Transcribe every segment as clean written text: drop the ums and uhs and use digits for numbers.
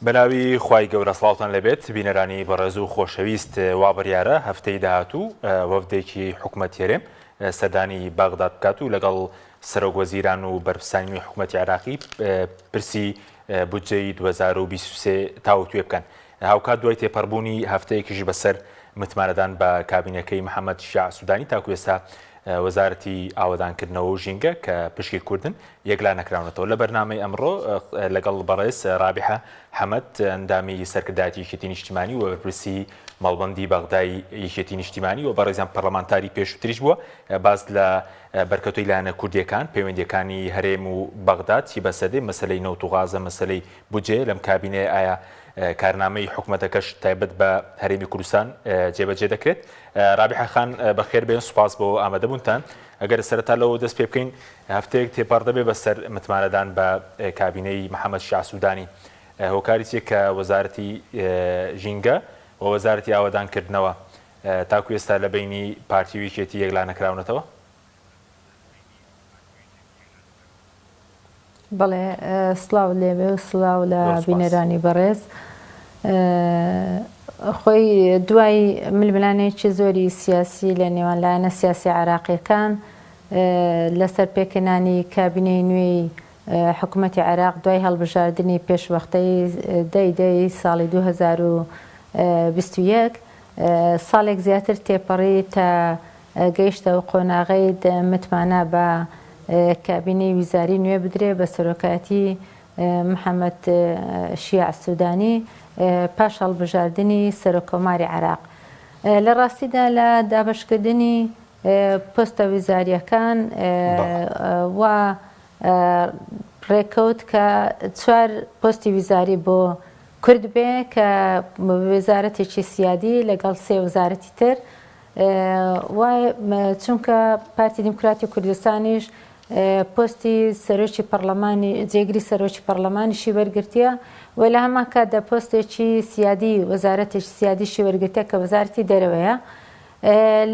بەناوی خوای گەورە سڵاوتان لێبێت بینەرانی بەڕێز و خۆشەویست وا بڕیارە هەفتەی داهاتوو وەفدێکی حکومەت هەرێم سەردانی بەغداد بکات و لەگەڵ سەرۆک وەزیران و بەرپرسانی نوێی حکومەتی عێراقی پرسی بودجەی 2023 تاوتوێ بکەن هاوکات دوای تێپەڕبوونی هەفتەیەکیش بەسەر متمانەدان بە کابینەکەی محەممەد شیاع سوودانی تاکو ئێستا وەزارەتی ئاوەدانکردنەوە و ژینگە کە پشکی کوردن یەکلا نەکراونەتەوە. لە بەرنامەی ئەمڕۆ لەگەڵ بەڕێز ڕابیحە حەمەد ئەندامی سەرکردایەتی یەکێتی نیشتیمانی و بەرپرسی مەڵبەندی بەغدای یەکێتی نیشتیمانی و بەڕێزیان پەرلەمانتاری پێشووتریش بووە باس لە بەرکەوتەی لایەنە کوردیەکان پەیوەندیەکانی هەرێم و بەغداد چی بەسەردێ مەسەلەی نەوت و غازە مەسەلەی بودجەیە لەم کابینەیە ئایا کارنامەی حکومەتەکەش تایبەت بە هەرێمی کوردستان جێبەجێ دەکرێت رابیحە خان بەخێر بێن سوپاس بۆ ئامادەبوونتان ئەگەر سەرەتا لەوە دەست پێ بکەین هەفتەیەک تێپەڕ دەبێ بەسەر متمانەدان بە کابینەی محەممەد شیاع سوودانی هۆکاری چیە کە وەزارەتی ژینگە و وەزارەتی ئاوەدانکردنەوە تاکو ئێستا لە بەینی پارتی و یەکێتی یەکلا نەکراونەتەوە؟ بەڵێ سڵاو لێبێ و سڵاو لە بینەرانی بەڕێز. خۆی دوای ململانێکی زۆری سیاسی لە نێوان لایەنە سیاسی عراقیەکان لەسەر پێکهێنانی کابینەی نوێی حکوومەتی عێراق دوای هەڵبژاردنی پێشوەختەی دەی دەی ساڵی 2021 ساڵێک زیاتر تێپەڕی تا گەیشتە ئەو قۆناغەی متمانە بە کابینەی ویزاری نوێ بدرێ بە سەرۆکایەتی محەمەد شیاع سودانی پاش هەڵبژاردنی سەرۆککۆماری عێراق. لە ڕاستیدا لە دابەشکردنی پۆستە ویزارییەکان وا ڕێکەوت کە چوار پۆستی ویزاری بۆ کورد بێ کە وەزارەتێکی سیادی لەگەڵ سێ وەزارەتی تر وایە چونکە پارتی دیموکراتی کوردستانیش پۆستی سەرۆکی پەرلەمانی جێگری سەرۆکی پەرلەمانیشی وەرگرتیە و لە هەمان کاتدا پۆستێکی سیادی وەزارەتێکی سیادیشی وەرگرتە کە وەزارەتی دەرەوەیە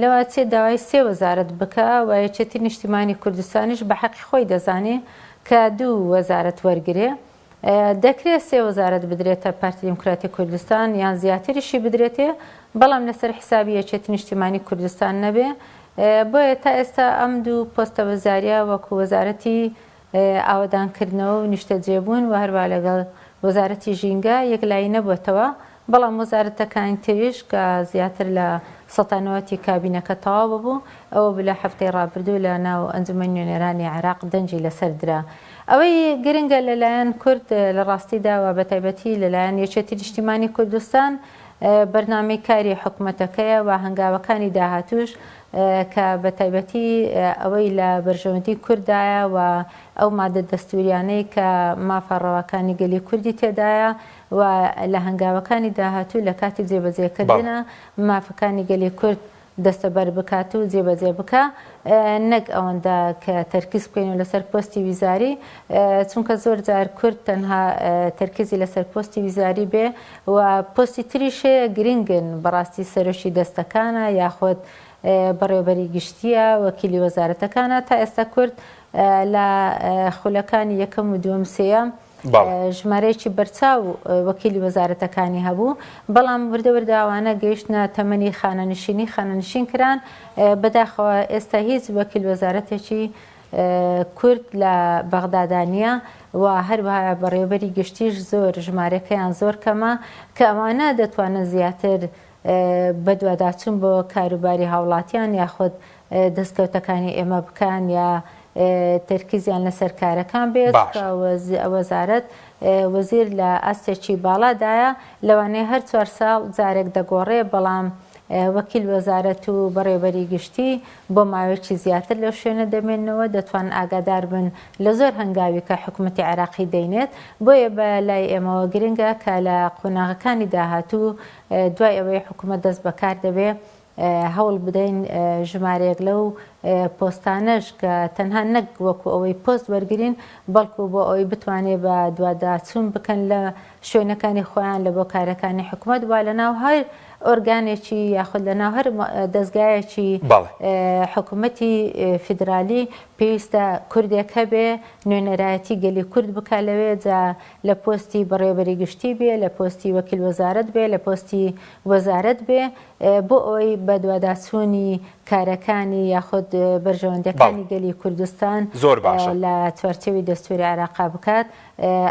لەواچێ داوای سێ وەزارەت بکە و یەکێتی نیشتیمانی کوردستانیش بە حەقی خۆی دەزانێ کە دوو وەزارەت وەرگرێ دەکرێت سێ وەزارەت بدرێتە پارتی دیموکراتی کوردستان یان زیاتریشی بدرێتێ، بەڵام لەسەر حیسابی یەکێتی نیشتیمانی کوردستان نەبێ، بۆیە تا ئێستا ئەم دوو پۆستە وەزاریە وەکو وەزارەتی ئاوەدانکردنەوە و نیشتەجێبوون و هەروەها لەگەڵ وەزارەتی ژینگە یەکلایی نەبووەتەوە، بەڵام وەزارەتەکانی تریش کە زیاتر لە سەتا نەوەتی کابینەکە تەواو ببوو، ئەوە بوو لە هەفتەی ڕابردوو لە ناو ئەنجومەنی نوێنەرانی عێراق دەنگی لەسەر درا. ئەوەی گرنگە لە لایەن کورد لە ڕاستیدا و بەتایبەتی لە لایەن یەکێتی نیشتیمانی کوردستان بەرنامەی کاری حکومەتەکەیە و هەنگاوەکانی داهاتووش کە بەتایبەتی ئەوەی لە بەرژەوەندی کورددایە و ئەو مادە دەستوریانەی کە مافە ڕەواکانی گەلی کوردی تێدایە و لە هەنگاوەکانی داهاتوو لە کاتی جێبەجێکردنا مافەکانی گەلی کورد دەستەبەر بکات و جێبەجێ بکا نەک ئەوەندە کە تەرکیز بکەین لەسەر پۆستی ویزاری چونکە زۆر جار کورد تەنها تەرکیزی لەسەر پۆستی ویزاری بێ و پۆستی تریش هەیە گرنگن بەڕاستی سەرۆکی دەستەکانە یاخود بەڕێوبەری گشتیە وەکیلی وەزارەتەکانە تا ئێستا کورد لە خولەکانی یەکەم و دووەم سێیەم ژمارەیەکی بەرچاو وەکیلی وەزارەتەکانی هەبوو، بەڵام وردە وردە ئەوانە گەیشتنە تەمەنی خانەنشینی، خانەنشین کران، بەداخەوە ئێستا هیچ وەکیل وەزارەتێکی کورد لە بەغدادا نییە و هەروەها بەڕێوەبەری گشتیش زۆر ژمارەکەیان زۆر کەمە کە ئەوانە دەتوانن زیاتر بەدواداچوون بۆ کاروباری هاوڵاتیان یاخود دەستکەوتەکانی ئێمە بکەن یا تەرکیزیان لەسەر کارەکان بێت باشە. وەزارەت وەزیر لە ئاستێکی باڵادایە لەوانەیە هەر چوار ساڵ جارێک دەگۆڕێ بەڵام وەکیل وەزارەت و بەڕێوبەری گشتی بۆ ماوەیەکی زیاتر لەو شوێنە دەمێننەوە دەتوانن ئاگادار بن لە زۆر هەنگاوی کە حکومەتی عێراقی دەینێت بۆیە بە لای ئێمەوە گرنگە کە لە قۆناغەکانی داهاتوو دوای ئەوەی حکومەت دەست بەکار دەبێ هەوڵ بدەین ژمارەیەک لەو. پۆستانەش کە تەنها نەک وەکو ئەوەی پۆست وەرگرین بەڵکو بۆ ئەوەی بتوانێ بە دواداچوون بکەن لە شوێنەکانی خۆیان لە بۆ کارەکانی حکومەت وا لە ناو هەر ئۆرگانێکی یاخود لە ناو هەر دەزگایەکی حکومەتی فیدرالی پێویستە کوردێک هەبێ نوێنەرایەتی گەلی کورد بکا لەوێ جا لە پۆستی بەڕێوەبەری گشتی بێ لە پۆستی وەکیل وەزارەت بێ لە پۆستی وەزارەت بێ بۆ ئەوەی بەدواداچوونی کارەکانی یاخود بەرژەوەندیەکانی گەلی کوردستان زۆر باشە. لە چوارچێوی دەستوری عێراقا بکات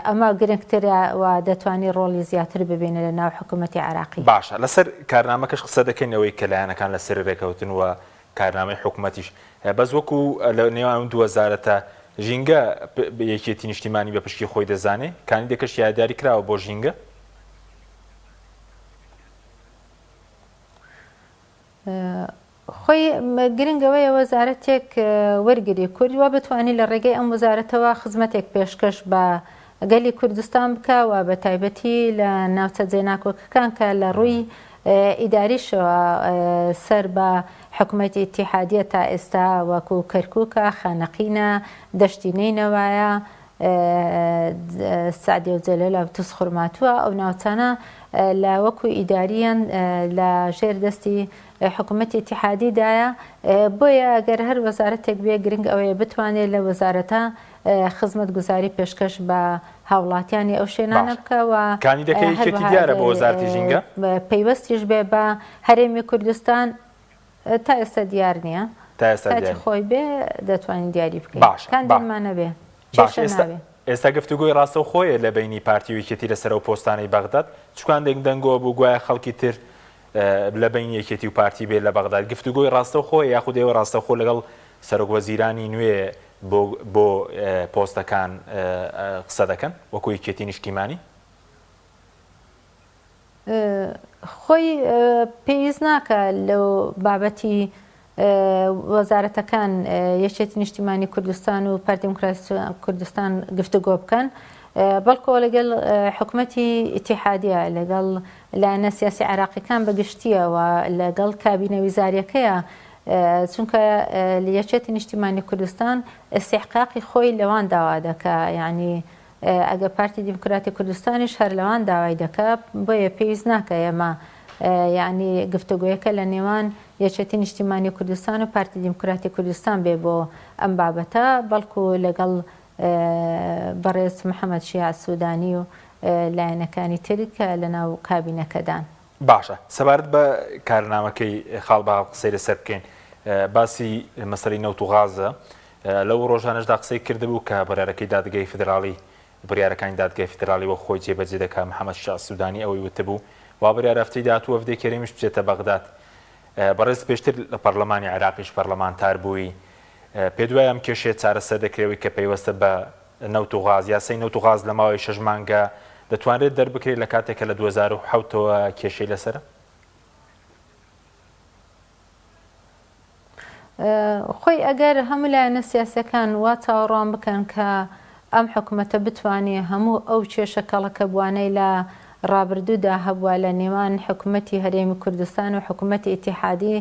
ئەمە گرنگترە و دەتوانی ڕۆڵی زیاتر ببینێ لە ناو حکوومەتی عێراقی. باشە لەسەر کارنامەکەش قسە دەکەین ئەوەی کە لایەنەکان لەسەری رێکەوتن و کارنامەی حکومەتیش بەس وەکو لە نێوان ئەم دوو وەزارەتە ژینگە یەکێتی نیشتیمانی بە پشکی خۆی دەزانێ کاندیدەکەش یاداری کراوە بۆ ژینگە؟ خۆی گرنگ ئەوەیە وەزارەتێک وەرگری کورد وا بتوانانی لە ڕێگەی ئەم وەزارەتەوە خزمەتێک پێشکەش بە گەلی کوردستان بکە و بە تایبەتی لە ناوچە جێناکۆکەکان کە لە ڕووی ئیداریشەوە سەر بە حکوومەتی ئیتیحادیە تا ئێستا وەکو کەرکووکە، خانەقینە، دەشتی نەینەوایە، سەعدیە و جەلەولا و توزخورماتووە، ئەو ناوچانە لە وەکو ئیدارییان لە ژێر دەستی حکوومەتی ئیتیحادیدایە، بۆیە گەر هەر وەزارەتێک بێ گرنگ ئەوەیە بتوانێت لە وەزارەتە خزمەتگوزاری پێشکەش بە هاوڵاتیانی ئەو شوێنانە باشە بکا و کاندیدەکەی یەکێتی هەروەها دیارە بۆ ئەگەر وەزارەتی ژینگە؟ پەیوەستیش بێ بە هەرێمی کوردستان تا ئێستا دیار نییە. تا ئێستا کاتی دیار نییە. خۆی بێ دەتوانین دیاری بکەین. باشە با کاندیدمان نەبێ باشە کێشە ئێستا نابێ. ئێستا گفتوگۆی ڕاستەوخۆیە لە بەینی پارتی و یەکێتی لەسەر ئەو پۆستانەی بەغداد چونکە هەندێک دەنگۆ بوو گوایە خەڵکی تر لە بەینی یەکێتی و پارتی بێت لە بەغداد گفتوگۆی ڕاستەوخۆیە یاخود ئێوە ڕاستەوخۆ لەگەڵ سەرۆک وەزیرانی نوێ بۆ بۆ پۆستەکان قسە دەکەن وەکو یەکێتی نیشتیمانی؟ خۆی پێویست ناکا لەو بابەتی وەزارەتەکان یەکێتی نیشتیمانی کوردستان و پارتی دیموکراتی کوردستان گفتوگۆ بکەن بەڵکۆ لەگەڵ حکومەتی ئیتیحادیە لەگەڵ لایەنە سیاسی عێراقیەکان بە گشتیەوە لەگەڵ کابینە ویزاریەکەیە چونکە یەکێتی نیشتیمانی کوردستان ئیستیحقاقی خۆی لەوان داوا دەکا یعنی ئەگەر پارتی دیموکراتی کوردستانیش هەر لەوان داوای دەکا بۆیە پێویست ناکا ئێمە یەعنی گفتوگۆیەکە لە نێوان یەکێتی نیشتیمانی کوردستان و پارتی دیموکراتی کوردستان بێ بۆ ئەم بابەتە بەڵکو لەگەڵ بەڕێز محەمەد شیاع سودانی و لایەنەکانی تر کە لەناو کابینەکەدان. باشە سەبارەت بە کارنامەکەی خاڵ بە خاڵ قسەی لەسەر بکەین باسی مەسەلەی نەوت و غازە لەو ڕۆژانەشدا قسەی کردبوو کە بڕیارەکەی دادگای فیدراڵی بڕیارەکانی دادگای فیدراڵی وەک خۆی جێبەجێ دەکات محەمەد شیاع سودانی ئەوەی وتبوو وا بڕیارە هەفتەی داهاتوو وەفدێکی هەرێمیش بچێتە بەغداد بەڕێز پێشتر لە پەرلەمانی عێراقیش پەرلەمانتار بووی پێت وایە ئەم کێشەیە چارەسەر دەکرێت ئەوەی کە پەیوەستە بە نەوت و غاز، یاسای نەوت و غاز لە ماوەی شەش مانگە دەتوانرێت دەربکرێت لە کاتێک کە لە 2007 ەوە کێشەی لەسەرە؟ خۆی ئەگەر هەموو لایەنە سیاسیەکان وا چاوەڕوان بکەن کە ئەم حکومەتە بتوانێ هەموو ئەو کێشە کەڵەکەبووانەی لە ڕابردوودا هەبووە لە نێوان حکومەتی هەرێمی کوردستان و حکومەتی ئیتیحادی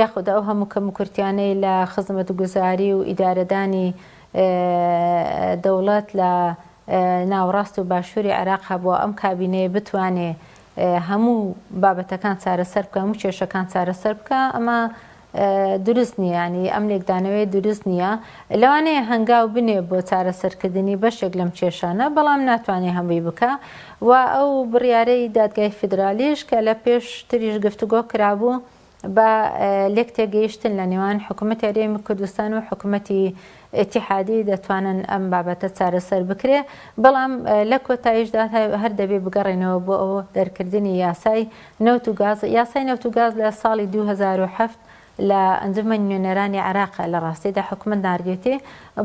یاخود ئەو هەموو کەموکورتیانەی لە خزمەتگوزاری و ئیدارەدانی دەوڵەت لە ناوەڕاست و باشووری عێراق هەبووە، ئەم کابینەیە بتوانێ هەموو بابەتەکان چارەسەر بکا، هەموو کێشەکان چارەسەر بکا، ئەمە دروست نییە، یانی ئەم لێکدانەوەیە دروست نییە. لەوانەیە هەنگاو بنێ بۆ چارەسەرکردنی بەشێک لەم کێشانە، بەڵام ناتوانێ هەمووی بکا و ئەو بڕیارەی دادگای فیدرالیش کە لە پێشتریش گفتوگۆ کرابوو، بە لێک تێگەیشتن لە نێوان حکوومەتی هەرێمی کوردستان و حکوومەتی ئیتیحادی دەتوانن ئەم بابەتە چارەسەر بکرێ، بەڵام لە کۆتاییشدا هەر دەبێ بگەڕێنەوە بۆ ئەو دەرکردنی یاسای نەوت و گاز. یاسای نەوت و گاز لە ساڵی 2007 لە ئەنجومەنی نوێنەرانی عێراق لە ڕاستیدا حکومەت ناردوێتی،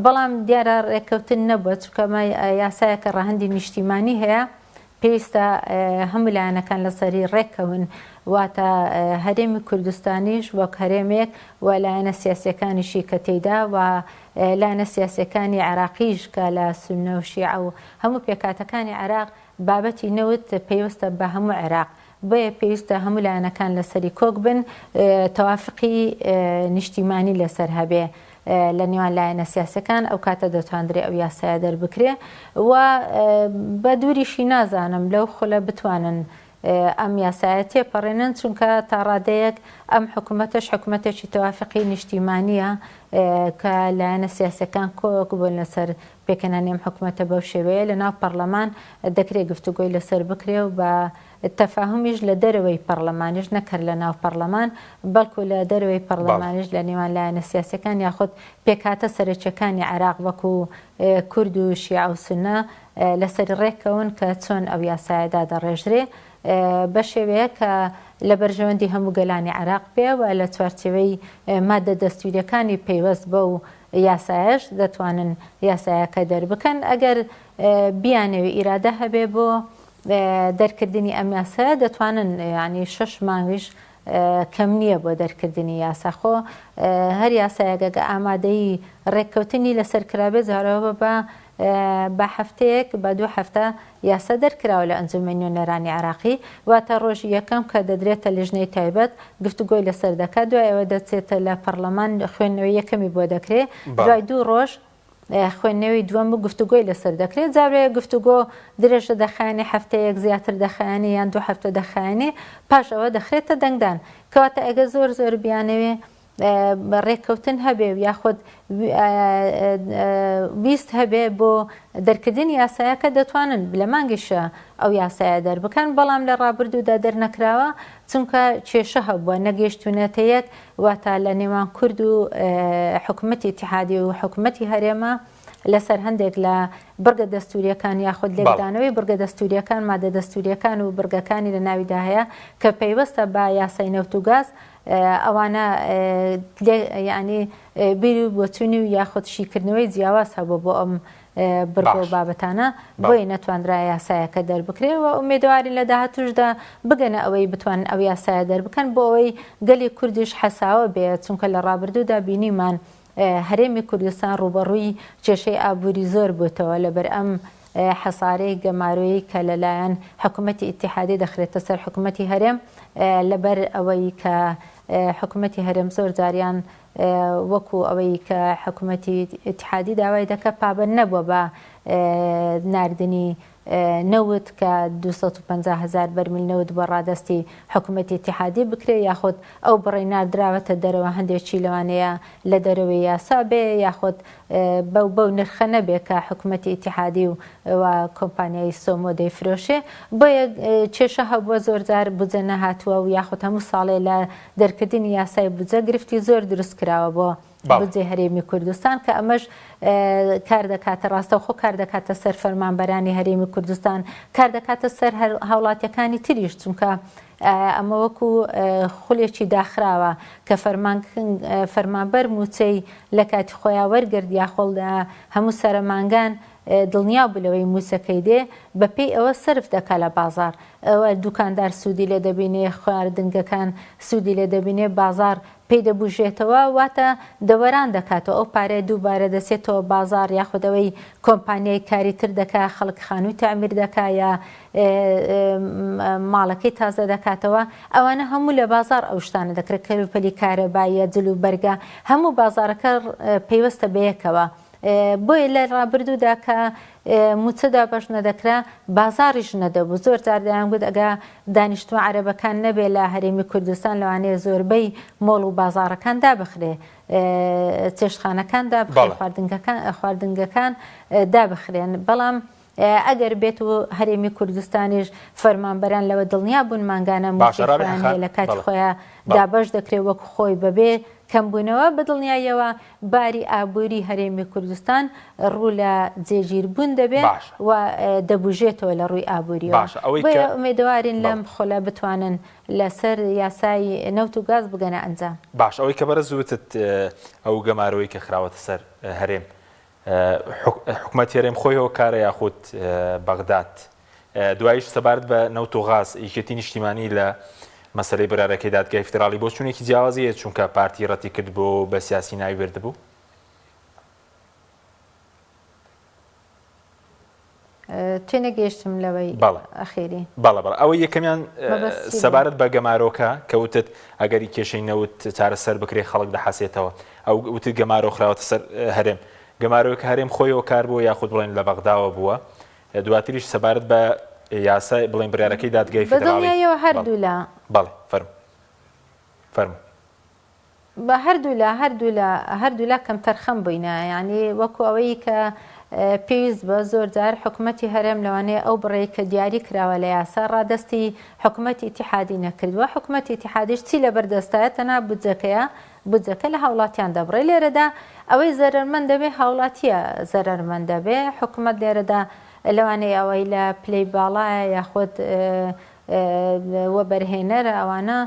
بەڵام دیارە ڕێککەوتن نەبووە، چونکە ئەمە یاسایەکە ڕەهەندی نیشتیمانی هەیە، پێویستە هەموو لایەنەکان لەسەری ڕێککەون، واتە هەرێمی کوردستانیش وەک هەرێمێک و لایەنە سیاسییەکانیشی کە تێیدا و لایەنە سیاسییەکانی عێراقیش کە لە سوننە و شیعە و هەموو پێکهاتەکانی عێراق، بابەتی نەوت پەیوەستە بە هەموو عێراق. بۆیە پێویستە هەموو لایەنەکان لەسەری کۆک بن تەوافقی نیشتیمانی لەسەر هەبێ لە نێوان لایەنە سیاسەکان ئەو کاتە دەتواندرێ ئەو یاسایە دەربکرێ و بە دووریشی نازانم لەو خولە بتوانن ئەم یاسایە تێپەڕێنن چونکە تا ڕادەیەک ئەم حکوومەتەش حکوومەتێکی تەوافقی نیشتیمانیە کە لایەنە سیاسەکان کۆک بوون لەسەر پێکهێنانی ئەم حکومەتە بەو شێوەیە لە ناو پەڕلەمان دەکرێ گفتوگۆی لەسەر بکرێ و بە تەفاهومیش لە دەرەوەی پەڕلەمانیش نەک هەر لە ناو پەڕلەمان بەڵکو لە دەرەوەی پەڕلەمانیش لە نێوان لایەنە سیاسیەکان یاخود پێکهاتە سەرەکیەکانی عێراق وەکو کورد و شیعە و سوننە لەسەری ڕێککەون کە چۆن ئەو یاسایە دادەڕێژرێ بە شێوەیەک کە لە بەرژەوەندی هەموو گەلانی عێراق بێ و لە چوارچێوەی مادە دەستوریەکانی پەیوەست بەو یاسایەش دەتوانن یاسایەکە دەربکەن ئەگەر بیانەوێ ئیرادە هەبێ بۆ دەرکردنی ئەم یاسایە دەتوانن ینی شەش مانگیش کەم نییە بۆ دەرکردنی یاسا خۆ هەر یاسایەک ئەگە ئامادەی ڕێککەوتنی لەسەر کرابێ جارەوە بە بە هەفتەیەک بە دوو هەفتە یاسا دەرکراوە لە ئەنجومەنی نوێنەرانی عێراقی، واتە ڕۆژی یەکەم کە دەدرێتە لیژنەی تایبەت گفتوگۆی لەسەر دەکات، دوای ئەوە دەچێتە لە پەڕلەمان خوێندنەوەی یەکەمی بۆ دەکرێ، دوای دوو ڕۆژ خوێندنەوەی دووەم و گفتوگۆی لەسەر دەکرێت، جارێ گفتوگۆ درێژە دەخایەنێ هەفتەیەک زیاتر دەخایەنێ یان دوو هەفتە دەخایەنێ، پاش ئەوە دەخرێتە دەنگدان. کەواتە ئەگەر زۆر زۆر بیانەوێ ڕێککەوتن هەبێ و یاخود ویست هەبێ بۆ دەرکردنی یاسایەکە دەتوانن لە مانگیشە ئەو یاسایە دەربکەن بەڵام لە ڕابردوودا دەرنەکراوە چونکە کێشە هەبووە نەگەیشتونەتە یەک واتە لە نێوان کورد و حکومەتی ئیتیحادی و حکومەتی هەرێمە لەسەر هەندێک لە بڕگە دەستوریەکان یاخود لێکدانەوەی بڕگە دەستوریەکان مادە دەستوریەکان و بڕگەکانی لە ناویدا هەیە کە پەیوەستە بە یاسای نەوت و گاز ئەوانە یانی بیر و بۆچوونی و یاخود شیکردنەوەی جیاواز هەبوو بۆ ئەم بڕگە و بابەتانە بۆیە نەتواندرا یاسایەکە دەربکرێ و ئومێدەوارین لە داهاتووشدا بگەنە ئەوەی بتوانن ئەو یاسایە دەربکەن بۆ ئەوەی گەلی کوردیش حەساوە بێ چونکە لە ڕابردوودا بینیمان هەرێمی کوردستان ڕووبەڕووی کێشەی ئابووری زۆر بووتەوە لەبەر ئەم حەسارەی گەمارۆیی کە لەلایەن حکومەتی ئیتیحادی دەخرێتە سەر حکومەتی هەرێم لەبەر ئەوەی کە حکومەتی هەرێم زۆر جاریان وەکو ئەوەی کە حکومەتی ئیتیحادی داوای دەکە پابەند نەبووە بە ناردنی نەوت کە 250 هەزار بەرمیل نەوت بۆ ڕادەستی حکومەتی ئیتیحادی بکرێ یاخود ئەو بڕەی ناردراوەتە دەرەوە هەندێکی لەوانەیە لە دەرەوەی یاسا بێ یاخود بەو بەو نرخە نەبێ کە حکومەتی ئیتیحادی و و کۆمپانیای سۆمۆ دەیفرۆشێ بۆیە کێشە هەبووە زۆرجار بودجە نەهاتووە و یاخود هەموو ساڵێ لە دەرکردنی یاسای بودجە گرفتی زۆر دروست کراوە بۆ بودجەی هەرێمی کوردستان کە ئەمەش کار دەکاتە ڕاستەوخۆ کار دەکاتە سەر فەرمانبەرانی هەرێمی کوردستان کار دەکاتە سەر هاوڵاتیەکانی تریش چونکە ئەمە وەکو خولێکی داخراوە کە فەرمانبەر مووچەی لە کاتی خۆیا وەرگرت یاخۆڵ هەموو سەرەمانگان دڵنیا بوو لەوەی مووچەکەی دێ بەپێی ئەوە سەرف دەکا لە بازاڕ ئەوە دوکاندار سوودی لێ دەبینێ خواردنگەکان سوودی لێ دەبینێ بازاڕ پێی دەبوژێتەوە واتە دەوەران دەکاتەوە ئەو پارەیە دووبارە دەچێتەوە بازاڕ یاخود ئەوەی کۆمپانیای کاری تر دەکا خەڵک خانووی تەعمیر دەکا یا ماڵەکەی تازە دەکاتەوە ئەوانە هەموو لە بازاڕ ئەو شتانە دەکرێت کەلوپەلی کارەباییە جل و بەرگە هەموو بازاڕەکە پەیوەستە بەیەکەوە بۆیە لە ڕابردوودا کە مووچە دابەش نەدەکرا بازاڕیش نەدەبوو زۆر جار دەیانگوت ئەگە دانیشتووە عەرەبەکان نەبێ لە هەرێمی کوردستان لەوانەیە زۆربەی مۆڵ و بازاڕەکان دابخرێ چێشتخانەکان دابخرێ خواردنگەکان خواردنگەکان دابخرێن بەڵام ئەگەر بێت و هەرێمی کوردستانیش فەرمانبەران لەوە دڵنیا بوون مانگانە مووچەی خۆیان هەیە لە کاتی خۆیا دابەش دەکرێت وەک خۆی بەبێ کەمبوونەوە، بە دڵنیاییەوە باری ئابووری هەرێمی کوردستان ڕوو لە جێگیربوون دەبێت و دەبوژێتەوە لە ڕووی ئابووریەوە. بۆیە ئومێدەوارین لەم خولە بتوانن لەسەر یاسای نەوت و گاز بگەنە ئەنجام. باش ئەوەی کە بەڕێز وتت ئەو گەمارۆی کە خراوەتە سەر هەرێم حکومەتی هەرێم خۆی هۆکارە یاخود بەغداد؟ دواییش سەبارەت بە نەوت و غاز، یەکێتی نیشتیمانی لە مەسەلەی بڕیارەکەی دادگای فیدراڵی بۆچوونێکی جیاوازی هەیە، چونکە پارتی رەتی کردبووەوە و بە سیاسی ناوی بردبوو. تێنەگەیشتم لەوەی بەڵێ ئەخیری. بەڵێ بەڵێ ئەوەی یەکەمیان مەبەست چی بوو؟ سەبارەت بە گەمارۆکە کە وتت ئەگەری کێشەی نەوت چارەسەر بکرێ خەڵک دەحەسێتەوە ئەو وتت گەمارۆ خراوەتە سەر هەرێم گەمارۆیەکە هەرێم خۆی هۆکار بووە یاخود بڵێن لە بەغداوە بووە دواتریش سەبارەت بە یاسای بڵێن بڕیارەکەی دادگای بە فیدراڵی دڵنیاییەوە بەڵێ هەردوولا. بەڵێ فەرموو فەرموو. بە هەردوولا هەردوولا هەردوولا کەمتەرخەم بووینە یانی وەکو ئەوەی کە پێویست بە زۆر جار حکومەتی هەرێم لەوانەیە ئەو بڕەی کە دیاری کراوە لە یاسا ڕادەستی حکومەتی ئیتیحادی نەکردووە حکومەتی ئیتیحادیش چی لەبەر دەستایە تەنها بودجەکەیە بودجەکە لە هاوڵاتیان دەبڕێ لێرەدا ئەوەی زەرەرمەند دەبێ هاوڵاتیە زەرەرمەند دەبێ حکومەت لێرەدا لەوانەیە ئەوەی لە پلەی باڵایە یاخود وەبەرهێنەرە ئەوانە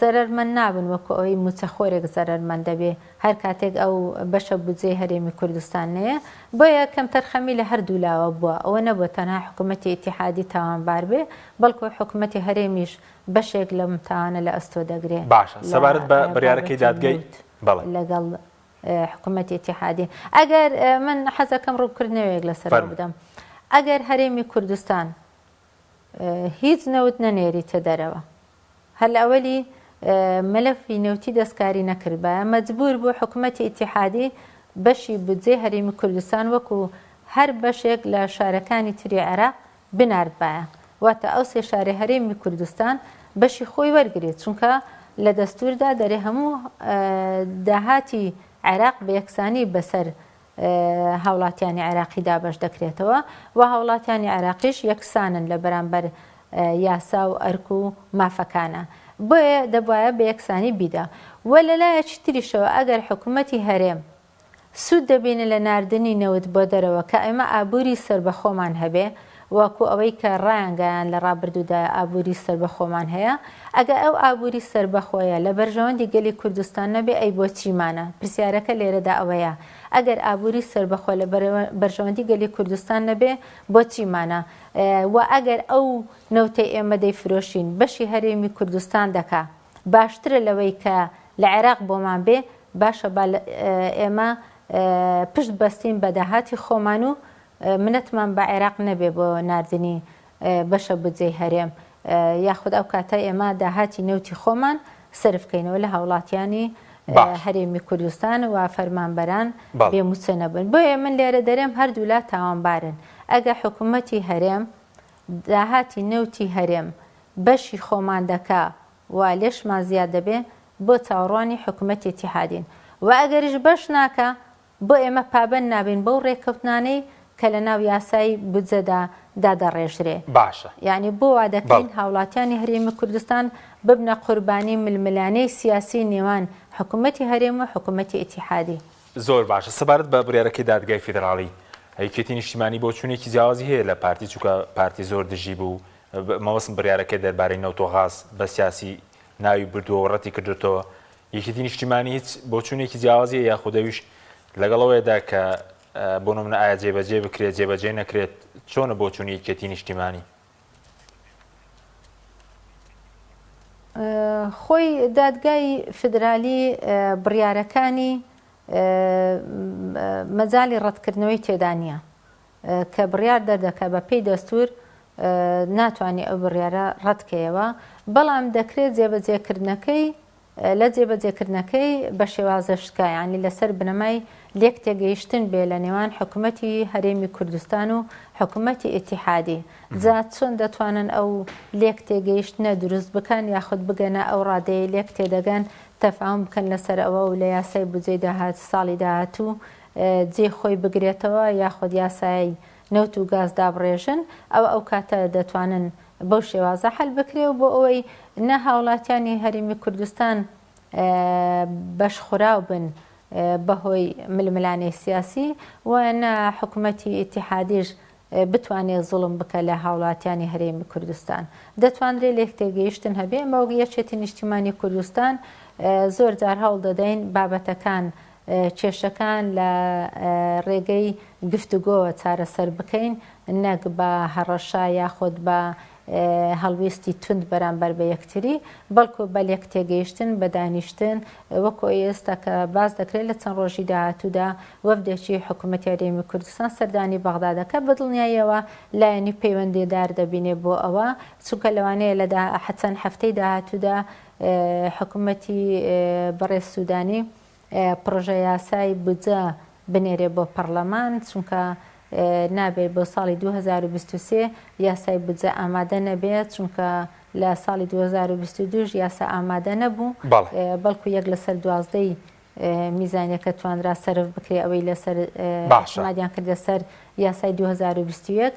زەرەرمەند نابن وەکو ئەوەی مووچەخۆرێک زەرەرمەند دەبێ هەر کاتێک ئەو بەشە بودجەی هەرێمی کوردستان نەیە بۆیە کەمتەرخەمی لە هەردوو لاوە بووە ئەوە نەبووە تەنها حکوومەتی ئیتیحادی تاوانبار بێ بەڵکو حکوومەتی هەرێمیش بەشێک لەم تاوانە لە ئەستۆ دەگرێ باشە لە سەبارەت بە بڕیارەکەی بابەتی دادگای نەوت بەڵێ. لەگەڵ حکوومەتی ئیتیحادی ئەگەر من حەزەکەم ڕوونکردنەوەیەک لەسەرەوە فەرموو. بدەم ئەگەر هەرێمی کوردستان هیچ نەوت نەنێریتە دەرەوە. هەر لە ئەوەلی مەلەفی نەوتی دەستکاری نەکردبایە، مەجبور بوو حکومەتی ئیتیحادی بەشی بودجەی هەرێمی کوردستان وەکو هەر بەشێک لە شارەکانی تری عێراق بناردبایە. واتە ئەو سێ شارەی هەرێمی کوردستان بەشی خۆی وەرگرێت، چونکە لە دەستوردا دەرێ هەموو داهاتی عێراق بە یەکسانی بەسەر هاوڵاتیانی عێراقی دابەش دەکرێتەوە و هاوڵاتیانی عێراقیش یەکسانن لە بەرامبەر یاسا و ئەرک و مافەکانە بۆیە دەبوایە بە یەکسانی بیدا و لەلایەکی تریشەوە ئەگەر حکوومەتی هەرێم سوود دەبینێ لە ناردنی نەوت بۆ دەرەوە کە ئێمە ئابووری سەربەخۆمان هەبێ وەکو ئەوەی کە ڕایانگەیاند لە ڕابردوودا ئابووری سەربەخۆمان هەیە، ئەگەر ئەو ئابووری سەربەخۆیە لە بەرژەوەندی گەلی کوردستان نەبێ ئەی بۆ چیمانە؟ پرسیارەکە لێرەدا ئەوەیە ئەگەر ئابووری سەربەخۆ لە بەرژەوەندی گەلی کوردستان نەبێ بۆ چیمانە؟ وە ئەگەر ئەو نەوتەی ئێمە دەیفرۆشین بەشی هەرێمی کوردستان دەکا باشترە لەوەی کە لە عێراق بۆمان بێ، باشە با ئێمە پشت بەستین بە داهاتی خۆمان و منەتمان بە عێراق نەبێ بۆ ناردنی بەشە بودجەی هەرێم یاخود ئەو کاتە ئێمە داهاتی نەوتی خۆمان سەرف کەینەوە لە هاوڵاتیانی هەرێمی کوردستان و فەرمانبەران بێ موچە نەبن بۆیە من لێرە دەرێم هەردوولا تاوانبارن ئەگە حکوومەتی هەرێم داهاتی نەوتی هەرێم بەشی خۆمان دەکا و لێشمان زیاد دەبێ بۆ چاوەڕوانی حکوومەتی ئیتیحادین و ئەگەریش بەش ناکا بۆ ئێمە پابەند نابین بەو ڕێککەوتنانەی کە لە ناو یاسای بودجەدا دادەڕێژرێ؟ باشە. یانی بۆ وا دەکەین بەڵێ. هاوڵاتیانی هەرێمی کوردستان ببنە قوربانی ململانێی سیاسی نێوان حکومەتی هەرێم و حکومەتی ئیتیحادی؟ زۆر باشە. سەبارەت بە بڕیارەکەی دادگای فیدراڵی، یەکێتی نیشتیمانی بۆچوونێکی جیاوازی هەیە لە پارتی، چونکە پارتی زۆر دژی بوو، مەبەستم بڕیارەکەی دەربارەی نەوت و غاز بە سیاسی ناوی بردووە و ڕەتی کردۆتەوە، یەکێتی نیشتیمانی هیچ بۆچوونێکی جیاوازی هەیە یاخود ئەویش لەگەڵ ئەوەیەدا کە بۆ نمونە ئایا جێبەجێ بکرێت جێبەجێ نەکرێت چۆنە بۆچوونی یەکێتی نیشتیمانی؟ خۆی دادگای فیدرالی بڕیارەکانی مەجالی ڕەتکردنەوەی تێدا نییە کە بڕیار دەردەکا بە پێی دەستور ناتوانی ئەو بڕیارە ڕەتکەیەوە بەڵام دەکرێت جێبەجێکردنەکەی لە جێبەجێکردنەکەی بە شێوازە شکا یانی لەسەر بنەمای لێک تێگەیشتن بێ لە نێوان حکومەتی هەرێمی کوردستان و حکومەتی ئیتیحادی جا چۆن دەتوانن ئەو لێک تێگەیشتنە دروست بکەن یاخود بگەنە ئەو ڕادەیەی لێک تێدەگەن تەفاهوم بکەن لەسەر ئەوە و لە یاسای بودجەی داهات ساڵی داهاتوو جێی خۆی بگرێتەوە یاخود یاسای نەوت و گاز دابڕێژن ئەوە ئەو کاتە دەتوانن بەو شێوازە حەل بکرێ و بۆ ئەوەی نە هاوڵاتیانی هەرێمی کوردستان بەشخوراو بن بەهۆی ململانێی سیاسی و نە حکومەتی ئیتیحادیش بتوانێ زوڵم بکە لە هاوڵاتیانی هەرێمی کوردستان. دەتوانرێ لێکتێگەیشتن هەبێ، ئێمە وەک یەکێتی نیشتیمانی کوردستان زۆر جار هەوڵ دەدەین بابەتەکان، کێشەکان لە رێگەی گفتوگۆوە چارەسەر بکەین نەک بە هەڕەشە یاخود بە. هەڵوێستی توند بەرامبەر بە یەکتری، بەڵکو بە لێکتێگەیشتن، بە دانیشتن، وەکو ئەوەی ئێستا کە باس دەکرێت لە چەند ڕۆژی داهاتوودا وەفدێکی حکومەتی هەرێمی کوردستان سەردانی بەغدا دەکات، بە دڵنیاییەوە لایەنی پەیوەندیدار دەبینێ بۆ ئەوە، چونکە لەوانەیە لە چەند هەفتەی داهاتوودا حکومەتی بەڕێز سودانی پڕۆژە یاسای بودجە بنێرێ بۆ پەڕلەمان، چونکە نابێت بۆ ساڵی 2023 یاسای بودجە ئامادە نەبێت، چونکە لە ساڵی 2022 یاسا ئامادە نەبوو، بەڵکو یەک لەسەر دوازدەی میزانیەکە توانرا سەرف بکرێ ئەوەی لەسەر مادیان کردە سەر یاسای 2021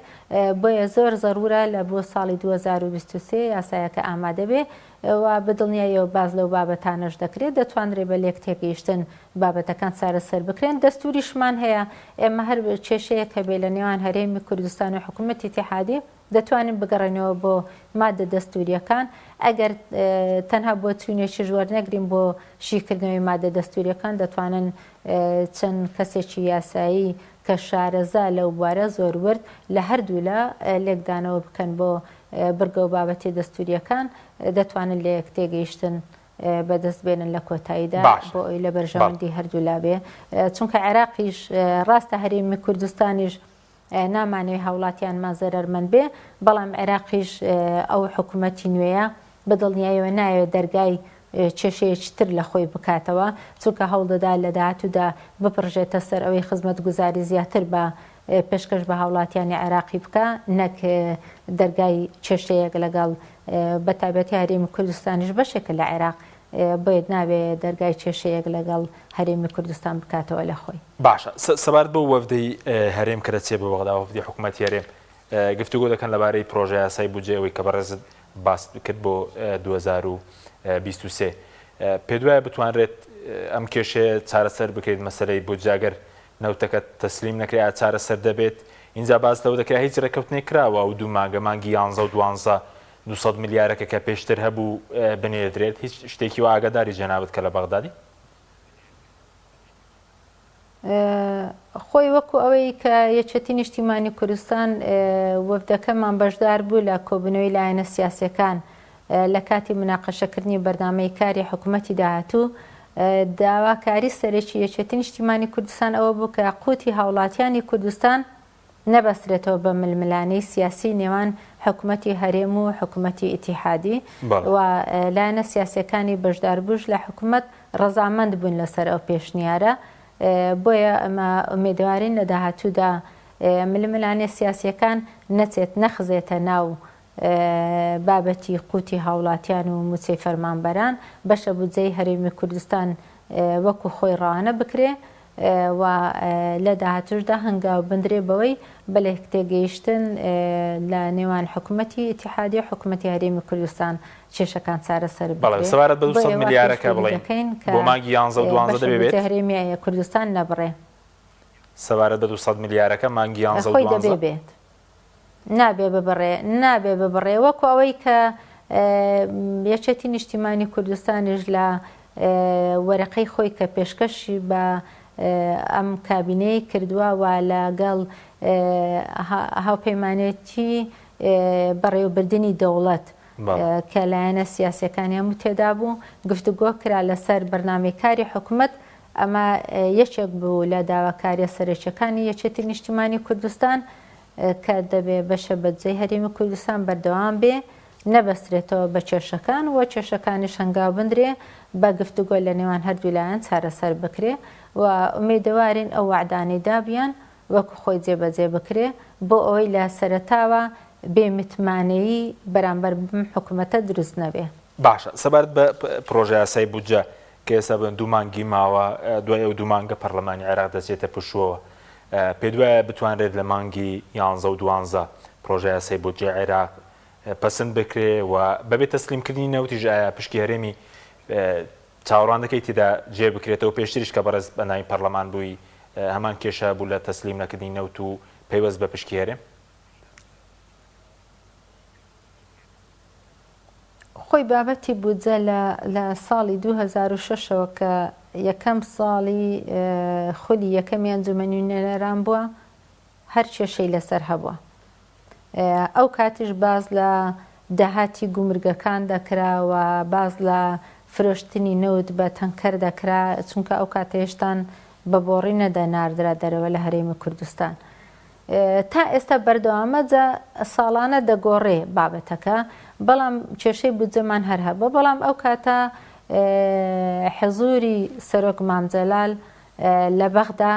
بۆیە زۆر زەرورە لە بۆ ساڵی 2023 یاسایەکە ئامادە بێ و بە دڵنیاییەوە باس لەو بابەتانەش دەکرێت دەتوانرێ بە لێک تێگەیشتن بابەتەکان چارەسەر بکرێن دەستوریشمان هەیە ئێمە هەر کێشەیەک هەبێ لە نێوان هەرێمی کوردستان و حکوومەتی ئیتیحادی دەتوانین بگەڕێینەوە بۆ مادە دەستوریەکان ئەگەر تەنها بۆ چوونێکیش وەرنەگرین بۆ شیکردنەوەی مادە دەستوریەکان دەتوانن چەند کەسێکی یاسایی کە شارەزا لەو بوارە زۆر ورد لە هەردوولا لێکدانەوە بکەن بۆ بڕگە و بابەتی دەستوریەکان دەتوانن لە یەک تێگەیشتن بەدەست بێنن لە کۆتاییدا بۆ ئەوی لە بەرژەوەندی هەردوولا بێ چونکە عێراقیش ڕاستە هەرێمی کوردستانیش نامانەوێ هاوڵاتیانمان زەرەرمەند بێ، بەڵام عێراقیش ئەو حکومەتی نوێیە بە دڵنیایەوە نایەوێت دەرگای کێشەیەکی تر لە خۆی بکاتەوە، چونکە هەوڵدەدا لە داهاتوودا بپڕژێتە سەر ئەوەی خزمەتگوزاری زیاتر بە پێشکەش بە هاوڵاتیانی عێراقی بکا نەک دەرگای کێشەیەک لەگەڵ بەتایبەتی هەرێمی کوردستانیش بەشێکە لە عێراق بۆیە نابێ دەرگای کێشەیەک لەگەڵ هەرێمی کوردستان بکاتەوە لە خۆی. باشە سەبارەت بەو وەفدەی هەرێم کە دەچێت بۆ بەغدا، وەفدی حکومەتی هەرێم گفتوگۆ دەکەن لەبارەی پرۆژە یاسای بودجەی ئەوەی کە بەڕێزت باست کرد بۆ 2023 پێت وایە بتوانرێت ئەم کێشەیە چارەسەر بکرێت مەسەلەی بودجە ئەگەر نەوتەکە تەسلیم نەکرێت ئایا چارەسەر دەبێت ئینجا باس لەوە دەکرێت هیچ ڕێککەوتنێک کراوە ئەو دوو مانگە مانگی یانزە و دوانزە 200 ملیارەکە کە پێشتر هەبوو بنێردرێت هیچ شتێکی وا ئاگاداری جەنابت کە لە بەغدادی؟ خۆی وەکو ئەوەی کە یەکێتی نیشتیمانی کوردستان وەفدەکەمان بەشدار بوو لە کۆبوونەوەی لایەنە سیاسیەکان لە کاتی مناقەشەکردنی بەرنامەی کاری حکوومەتی داهاتوو داواکاری سەرەکی یەکێتی نیشتیمانی کوردستان ئەوە بوو کە قوتی هاوڵاتیانی کوردستان نەبەسترێتەوە بە ململانێی سیاسی نێوان حکومەتی هەرێم و حکومەتی ئیتیحادی و لایەنە سیاسیەکانی بەشداربووش لە حکومەت ڕەزامەند بوون لەسەر ئەو پێشنیارە بۆیە ئەمە ئومێدەوارین لە داهاتوودا ململانێ سیاسیەکان نەچێت نەخزێتە ناو بابەتی قوتی هاوڵاتیان و موچەی فەرمانبەران بەشە بودجەی هەرێمی کوردستان وەکو خۆی ڕەوانە بکرێ و لە داهاتووشدا هەنگاو بندرێ بەوەی بە لێکتێگەیشتن لە نێوان حکومەتی ئیتیحادی و حکومەتی هەرێمی کوردستان کێشەکان چارەسەر بەڵێ بکرێ. سەبارەت بە بۆیە 200 وا ملیارەکە پێشبینی بڵێین دەکەین کە بۆ مانگی یانزە و دوانزە بەشە دەبێ بێت؟ بودجەی هەرێمی کوردستان نەبڕێ. سەبارەت بە 200 ملیارەکە مانگی یانزە و خۆی دەبێ دوانزە؟ بێت. نابێ ببڕێ نابێ ببڕێ وەکو ئەوەی کە یەکێتی نیشتیمانی کوردستانیش لە وەرەقەی خۆی کە پێشکەشی بە ئەم کابینەی کردووە و لەگەڵ هاوپەیمانێتی بەڕێوەبردنی دەوڵەت کە لایەنە سیاسەکانی هەموو تێدا بوو گفتوگۆ کرا لەسەر بەرنامەی کاری حکومەت ئەمە یەکێک بوو لە داواکاریە سەرەکیەکانی یەکێتی نیشتیمانی کوردستان کە دەبێ بەشە بەدجەی هەرێمی کوردستان بەردەوام بێ نەبەسترێتەوە بە کێشەکان و کێشەکانیش هەنگاو بندرێ بە گفتوگۆ لە نێوان هەردوو لایەن چارەسەر بکرێ و ئومێدەوارین ئەو وەعدانەی دابیان وەکو خۆی جێبەجێ بکرێ بۆ ئەوەی لە سەرەتاوە بێ متمانەیی بەرامبەر بەم حکومەتە دروست نەبێ. باشە سەبارەت بە پرۆژەیاسای بودجە کە ئێستا بڵێن دوو مانگی ماوە، دوای ئەو دوو مانگە پەرلەمانی عێراق دەچێتە پشووەوە، پێت وایە بتوانرێت لە مانگی یانزە و دوانزە پرۆژەیاسای بودجەی عێراق پەسند بکرێ و بەبێ تەسلیمکردنی نەوتیش ئایا پشکی هەرێمی چاوەڕوان دەکەی تێدا جێ بکرێتەوە؟ پێشتریش کە بەڕێز ئەندامی پەرلەمان بووی هەمان کێشە هەبوو لە تەسلیم نەکردنی نەوت و پەیوەست بە پشکی هەرێم؟ خۆی بابەتی بودجە لە لە ساڵی 2006 ەوە کە یەکەم ساڵی خولی یەکەمی ئەنجومەنی نوێنەران بووە هەر کێشەی لەسەر هەبووە. ئەو کاتیش باس لە داهاتی گومرگەکان دەکرا و باس لە فرۆشتنی نەوت بە تەنکەر دەکرا، چونکە ئەو کاتە هێشتان بە بۆڕی نەدەناردرا دەرەوە لە هەرێمی کوردستان. تا ئێستا بەردەوامە، جا ساڵانە دەگۆڕێ بابەتەکە، بەڵام کێشەی بودجەمان هەر هەبووە، بەڵام ئەو کاتە حزوری سەرۆک مام جەلال لە بەغدا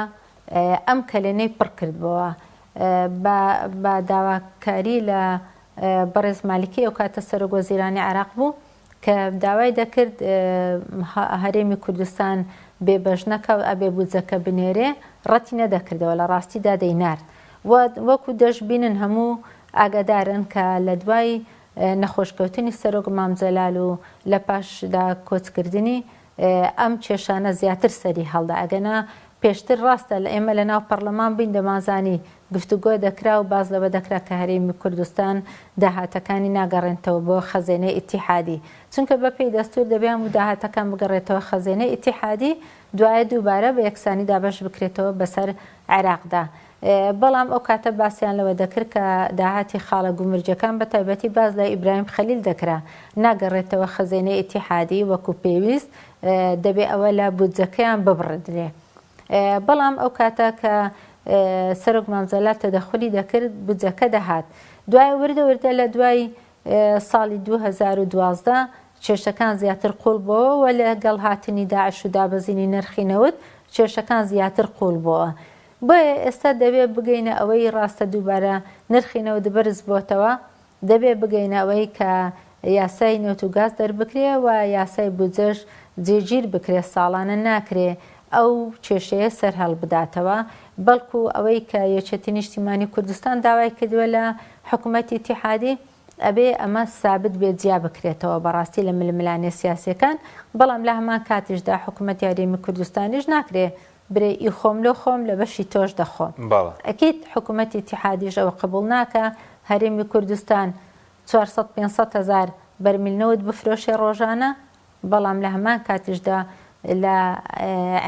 ئەم کەلێنەی پڕ کردبۆوە بە داواکاری لە بەڕێز مالکی ئەو کاتە سەرۆک وەزیرانی عێراق بوو کە داوای دەکرد هەرێمی کوردستان بێ بەش نەکا و ئەبێ بودجەکە بنێرێ، ڕەتی نەدەکردەوە، لە ڕاستیدا دەینارد و وەکو دەشبینن هەموو ئاگادارن کە لە دوای نەخۆشکەوتنی سەرۆک مام جەلال و لە پاشدا کۆچکردنی ئەم کێشانە زیاتر سەری هەڵدا، ئەگەنا پێشتر ڕاستە لە ئێمە لە ناو پەڕلەمان بووین دەمانزانی گفتوگۆ دەکرا و باس لەوە دەکرا کە هەرێمی کوردستان داهاتەکانی ناگەڕێنتەوە بۆ خەزێنەی ئیتیحادی چونکە بە پێی دەستور دەبێ هەموو داهاتەکان بگەڕێتەوە خەزێنەی ئیتیحادی دوایە دووبارە بە یەکسانی دابەش بکرێتەوە بەسەر عێراقدا بەڵام ئەو کاتە باسیان لەوە دەکرد کە داهاتی خاڵە گومرجەکان بە تایبەتی باس لە ئیبراهیم خەلیل دەکرا ناگەڕێتەوە خەزێنەی ئیتیحادی وەکو پێویست دەبێ ئەوە لە بودجەکەیان ببڕدرێ بەڵام ئەو کاتە کە سەرۆک مام جەلال تەدەخولی دەکرد بودجەکە دەهات دوای وردە وردە لە دوای ساڵی 2012 کێشەکان زیاتر قوڵ بۆوە و لەگەڵ هاتنی داعش و دابەزینی نرخی نەوت کێشەکان زیاتر قوڵ بۆوە بۆیە ئێستا دەبێ بگەینە ئەوەی ڕاستە دووبارە نرخی نەوت بەرز بۆتەوە دەبێ بگەینە ئەوەی کە یاسای نەوت و گاز دەربکرێ و یاسای بودجەش جێگیر بکرێ ساڵانە ناکرێ ئەو کێشەیە سەرهەڵبداتەوە بەڵکو ئەوەی کە یەکێتی نیشتیمانی کوردستان داوای کردوە لە حکومەتی ئیتیحادی ئەبێ ئەمە سابت بێت جیا بکرێتەوە بەڕاستی لە ململانێ سیاسیەکان بەڵام لە هەمان کاتیشدا حکومەتی هەرێمی کوردستانیش ناکرێ برێ ئی خۆم لۆ خۆم لە بەشی تۆش دەخۆم. بەڵێ. ئەکید حکومەتی ئیتیحادیش ئەوە قبوڵ ناکا هەرێمی کوردستان 400 500 هەزار بەرمیل نەوت بفرۆشێ ڕۆژانە بەڵام لە هەمان کاتیشدا لە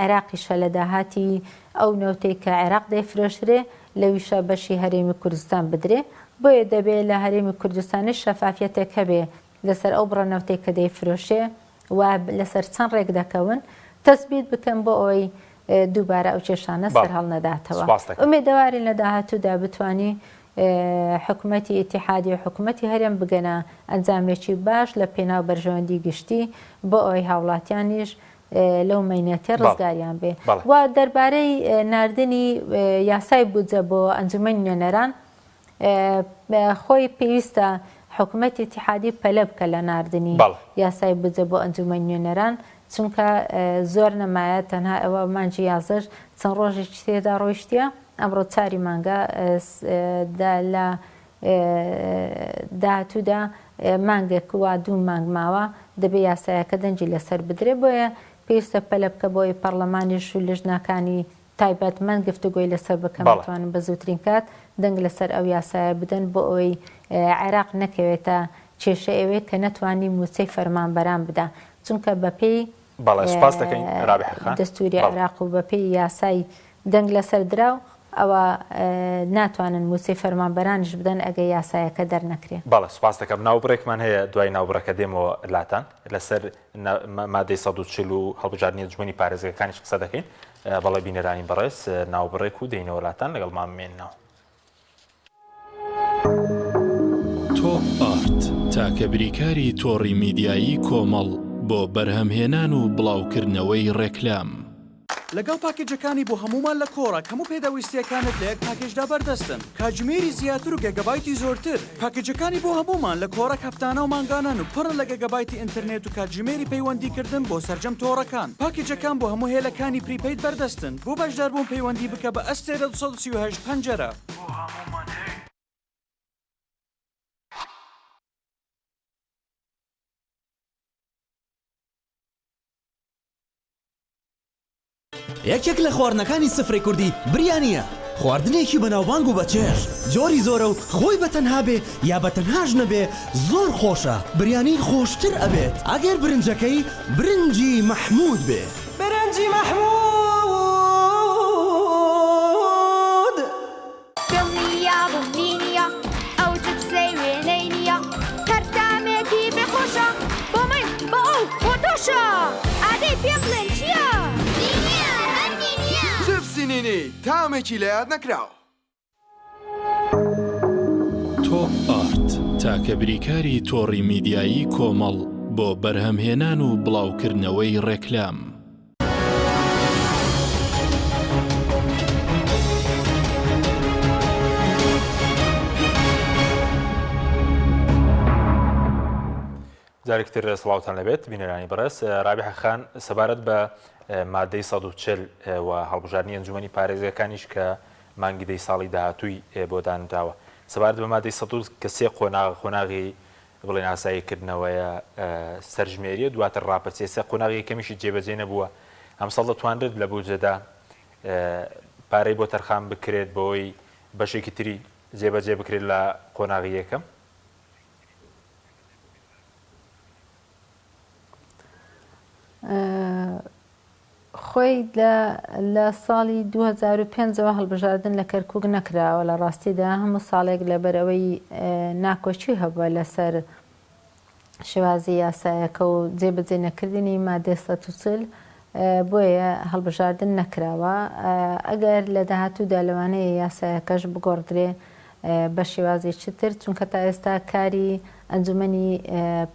عێراقیشە لە داهاتی ئەو نەوتەی کە عێراق دەیفرۆشرێ لەویشە بەشی هەرێمی کوردستان بدرێ بۆیە دەبێ لە هەرێمی کوردستانیش شەفافیەتێک هەبێ لەسەر ئەو بڕە نەوتەی کە دەیفرۆشێ و لەسەر چەند ڕێک دەکەون تەسبیت بکەن بۆ ئەوەی دووبارە ئەو کێشانە سەرهەڵنەداتەوە. ئومێدەوارین لە داهاتوودا بتوانی حکومەتی ئیتیحادی و حکومەتی هەرێم بگەنە ئەنجامێکی باش لە پێناو بەرژەوەندی گشتی بۆ ئەوەی هاوڵاتیانیش لەو مەینەتیە ڕزگاریان بێ. و دەربارەی ناردنی یاسای بودجە بۆ ئەنجومەنی نوێنەران خۆی پێویستە حکومەتی ئیتیحادی پەلە بکە لە ناردنی یاسای بودجە بۆ ئەنجومەنی نوێنەران چونکە زۆر نەمایە تەنها ئەوە مانگی یازدەش چەند ڕۆژێکی تێدا ڕۆیشتیە ئەمڕۆ چاری مانگە لە داهاتوودا مانگێک وا دوو مانگ ماوە دەبێ یاسایەکە دەنگی لەسەر بدرێ بۆیە پێویستە پەلە بکە بۆی پەڕلەمانیش و لژنەکانی تایبەتمەند گفتوگۆی لەسەر بکەن بتوانن بە زووترین کات دەنگ لەسەر ئەو یاسایە بدەن بۆ ئەوەی عێراق نەکەوێتە کێشەی ئەوەی کە نەتوانی مووچەی فەرمانبەران بدا چونکە بەپێی بەڵێ سوپاس دەکەین رابحە خان. دەستوری عێراق و بەپێی یاسای دەنگ لەسەر دراو ئەوە ناتوانن مووچەی فەرمانبەرانیش بدەن ئەگەر یاسایەکە دەرنەکرێ. بەڵێ سوپاس دەکەم ناوبڕێکمان هەیە دوای ناوبڕەکە دێمەوە لاتان لەسەر مادەی 140 و هەڵبژاردنی ئەنجومەنی پارێزگەکانیش قسە دەکەین بەڵێ بینەرانی بەڕێز ناوبڕێک و دێینەوە لاتان لەگەڵمان بمێننەوە. تۆپ ئارت تاکە بریکاری تۆڕی میدیایی کۆمەڵ بۆ بەرهەمهێنان و بڵاوکردنەوەی ڕێکلام. لەگەڵ پاکێجەکانی بۆ هەموومان لە کۆڕەک هەموو پێداویستییەکانت لە یەک پاکێجدا بەردەستن، کاتژمێری زیاتر و گێگابایتی زۆرتر. پاکێجەکانی بۆ هەموومان لە کۆڕەک هەفتانە و مانگانەن و پڕن لە گێگابایتی ئینتەرنێت و کاتژمێری پەیوەندیکردن بۆ سەرجەم تۆڕەکان. پاکێجەکان بۆ هەموو هێلەکانی prepaid بەردەستن. بۆ بەشداربوون پەیوەندی بکە بە ئەستێرە 238 پەنجەرە. بۆ هەموومان هەیە. یەکێک لە خواردنەکانی سفرەی کوردی بریانییە، خواردنێکی بەناوبانگ و بەچێژ، جۆری زۆرە و خۆی بە تەنها بێ یا بە تەنهاش نەبێ زۆر خۆشە، بریانی خۆشتر ئەبێت ئەگەر برنجەکەی برنجی مەحموود بێ. برنجی مەحموود. دڵنیابووم لینیە ئەو. تامێکی لەیاد نەکراو. تۆپ ئارت، تاکە بریکاری تۆڕی میدیایی کۆمەڵ بۆ بەرهەمهێنان و بڵاوکردنەوەی ڕێکلام. جارێکی تر سڵاوتان لەبێت بینەرانی بەڕێز رابیحە خان سەبارەت بە مادەی 140 و هەڵبژاردنی ئەنجومەنی پارێزگەکانیش کە مانگی دەی ساڵی داهاتووی بۆ دانراوە سەبارەت بە مادەی 100 کە سێ قۆناغ قۆناغی بڵێن ئاساییکردنەوەیە سەرژمێریە دواتر ڕاپرسیە سێ قۆناغی یەکەمیشی جێبەجێ نەبووە ئەمساڵ دەتوانرێت لە بودجەدا پارەی بۆ تەرخان بکرێت بەوەی بەشێکی تری جێبەجێ بکرێت لە قۆناغی یەکەم؟ خۆی لە لە ساڵی 2005 ەوە هەڵبژاردن لە کەرکوک نەکراوە لە ڕاستیدا هەموو ساڵێک لەبەرئەوەی ناکۆکی هەبووە لەسەر شێوازی یاسایەکە و جێبەجێ نەکردنی مادەی 140 بۆیە هەڵبژاردن نەکراوە ئەگەر لە داهاتوودا لەوانەیە یاسایەکەش بگۆڕدرێ بە شێوازێکی تر چونکە تا ئێستا کاری ئەنجومەنی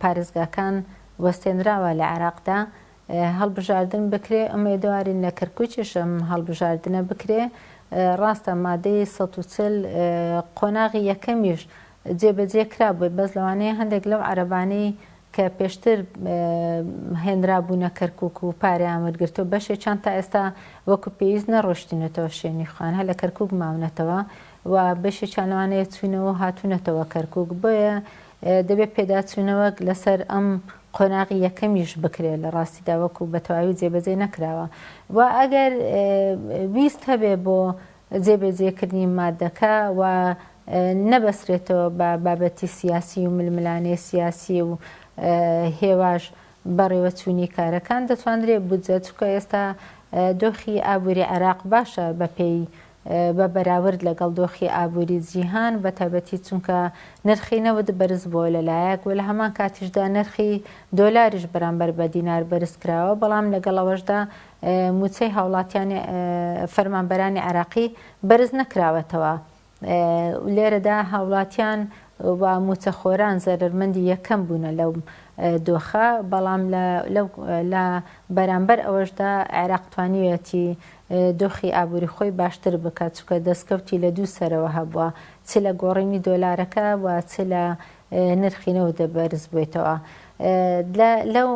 پارێزگاکان وەستێنراوە لە عێراقدا هەڵبژاردن بکرێ، ئومێدەوارین لە کەرکوکیش ئەم هەڵبژاردنە بکرێ، ڕاستە مادەی 140 قۆناغی یەکەمیش جێبەجێ کرابوو، بەس لەوانەیە هەندێک لەو عەرەبانەی کە پێشتر هێنرابوونە کەرکوک و پارەیان وەرگرتووە بەشێکیان تا ئێستا وەکو پێویست نەڕۆشتینەتەوە شوێنی خۆیان هەر لە کەرکوک ماونەتەوە و بەشێکیان لەوانەیە چوونەوە و هاتوونەتەوە کەرکوک بۆیە دەبێت پێداچوونەوەک لەسەر ئەم قۆناغی یەکەمیش بکرێت لە ڕاستیدا وەکو بە تەواوی جێبەجێ نەکراوە و ئەگەر ویست هەبێ بۆ جێبەجێکردنی مادەکە و نەبەسرێتەوە بە بابەتی سیاسی و ململانێ سیاسی و هێواش بەڕێوەچوونی کارەکان دەتوانرێت بودجە چونکە ئێستا دۆخی ئابووری عێراق باشە بەپێی بە بەراورد لەگەڵ دۆخی ئابووری جیهان، بەتایبەتی چونکە نرخی نەوت بەرزبووە لەلایەک و لە هەمان کاتیشدا نرخی دۆلاریش بەرامبەر بە دینار بەرزکراوە، بەڵام لەگەڵ ئەوەشدا مووچەی هاوڵاتیانی فەرمانبەرانی عێراقی بەرز نەکراوەتەوە. لێرەدا هاوڵاتیان و مووچەخۆران زەرەرمەندی یەکەم بوونە لەو دۆخە، بەڵام لە بەرامبەر ئەوەشدا عێراق توانیویەتی دۆخی ئابووری خۆی باشتر بکات، چونکە دەستکەوتی لە دوو سەرەوە هەبووە، چ لە گۆڕینی دۆلارەکە و چ لە نرخی نەوت بەرزبوویتەوە. لەو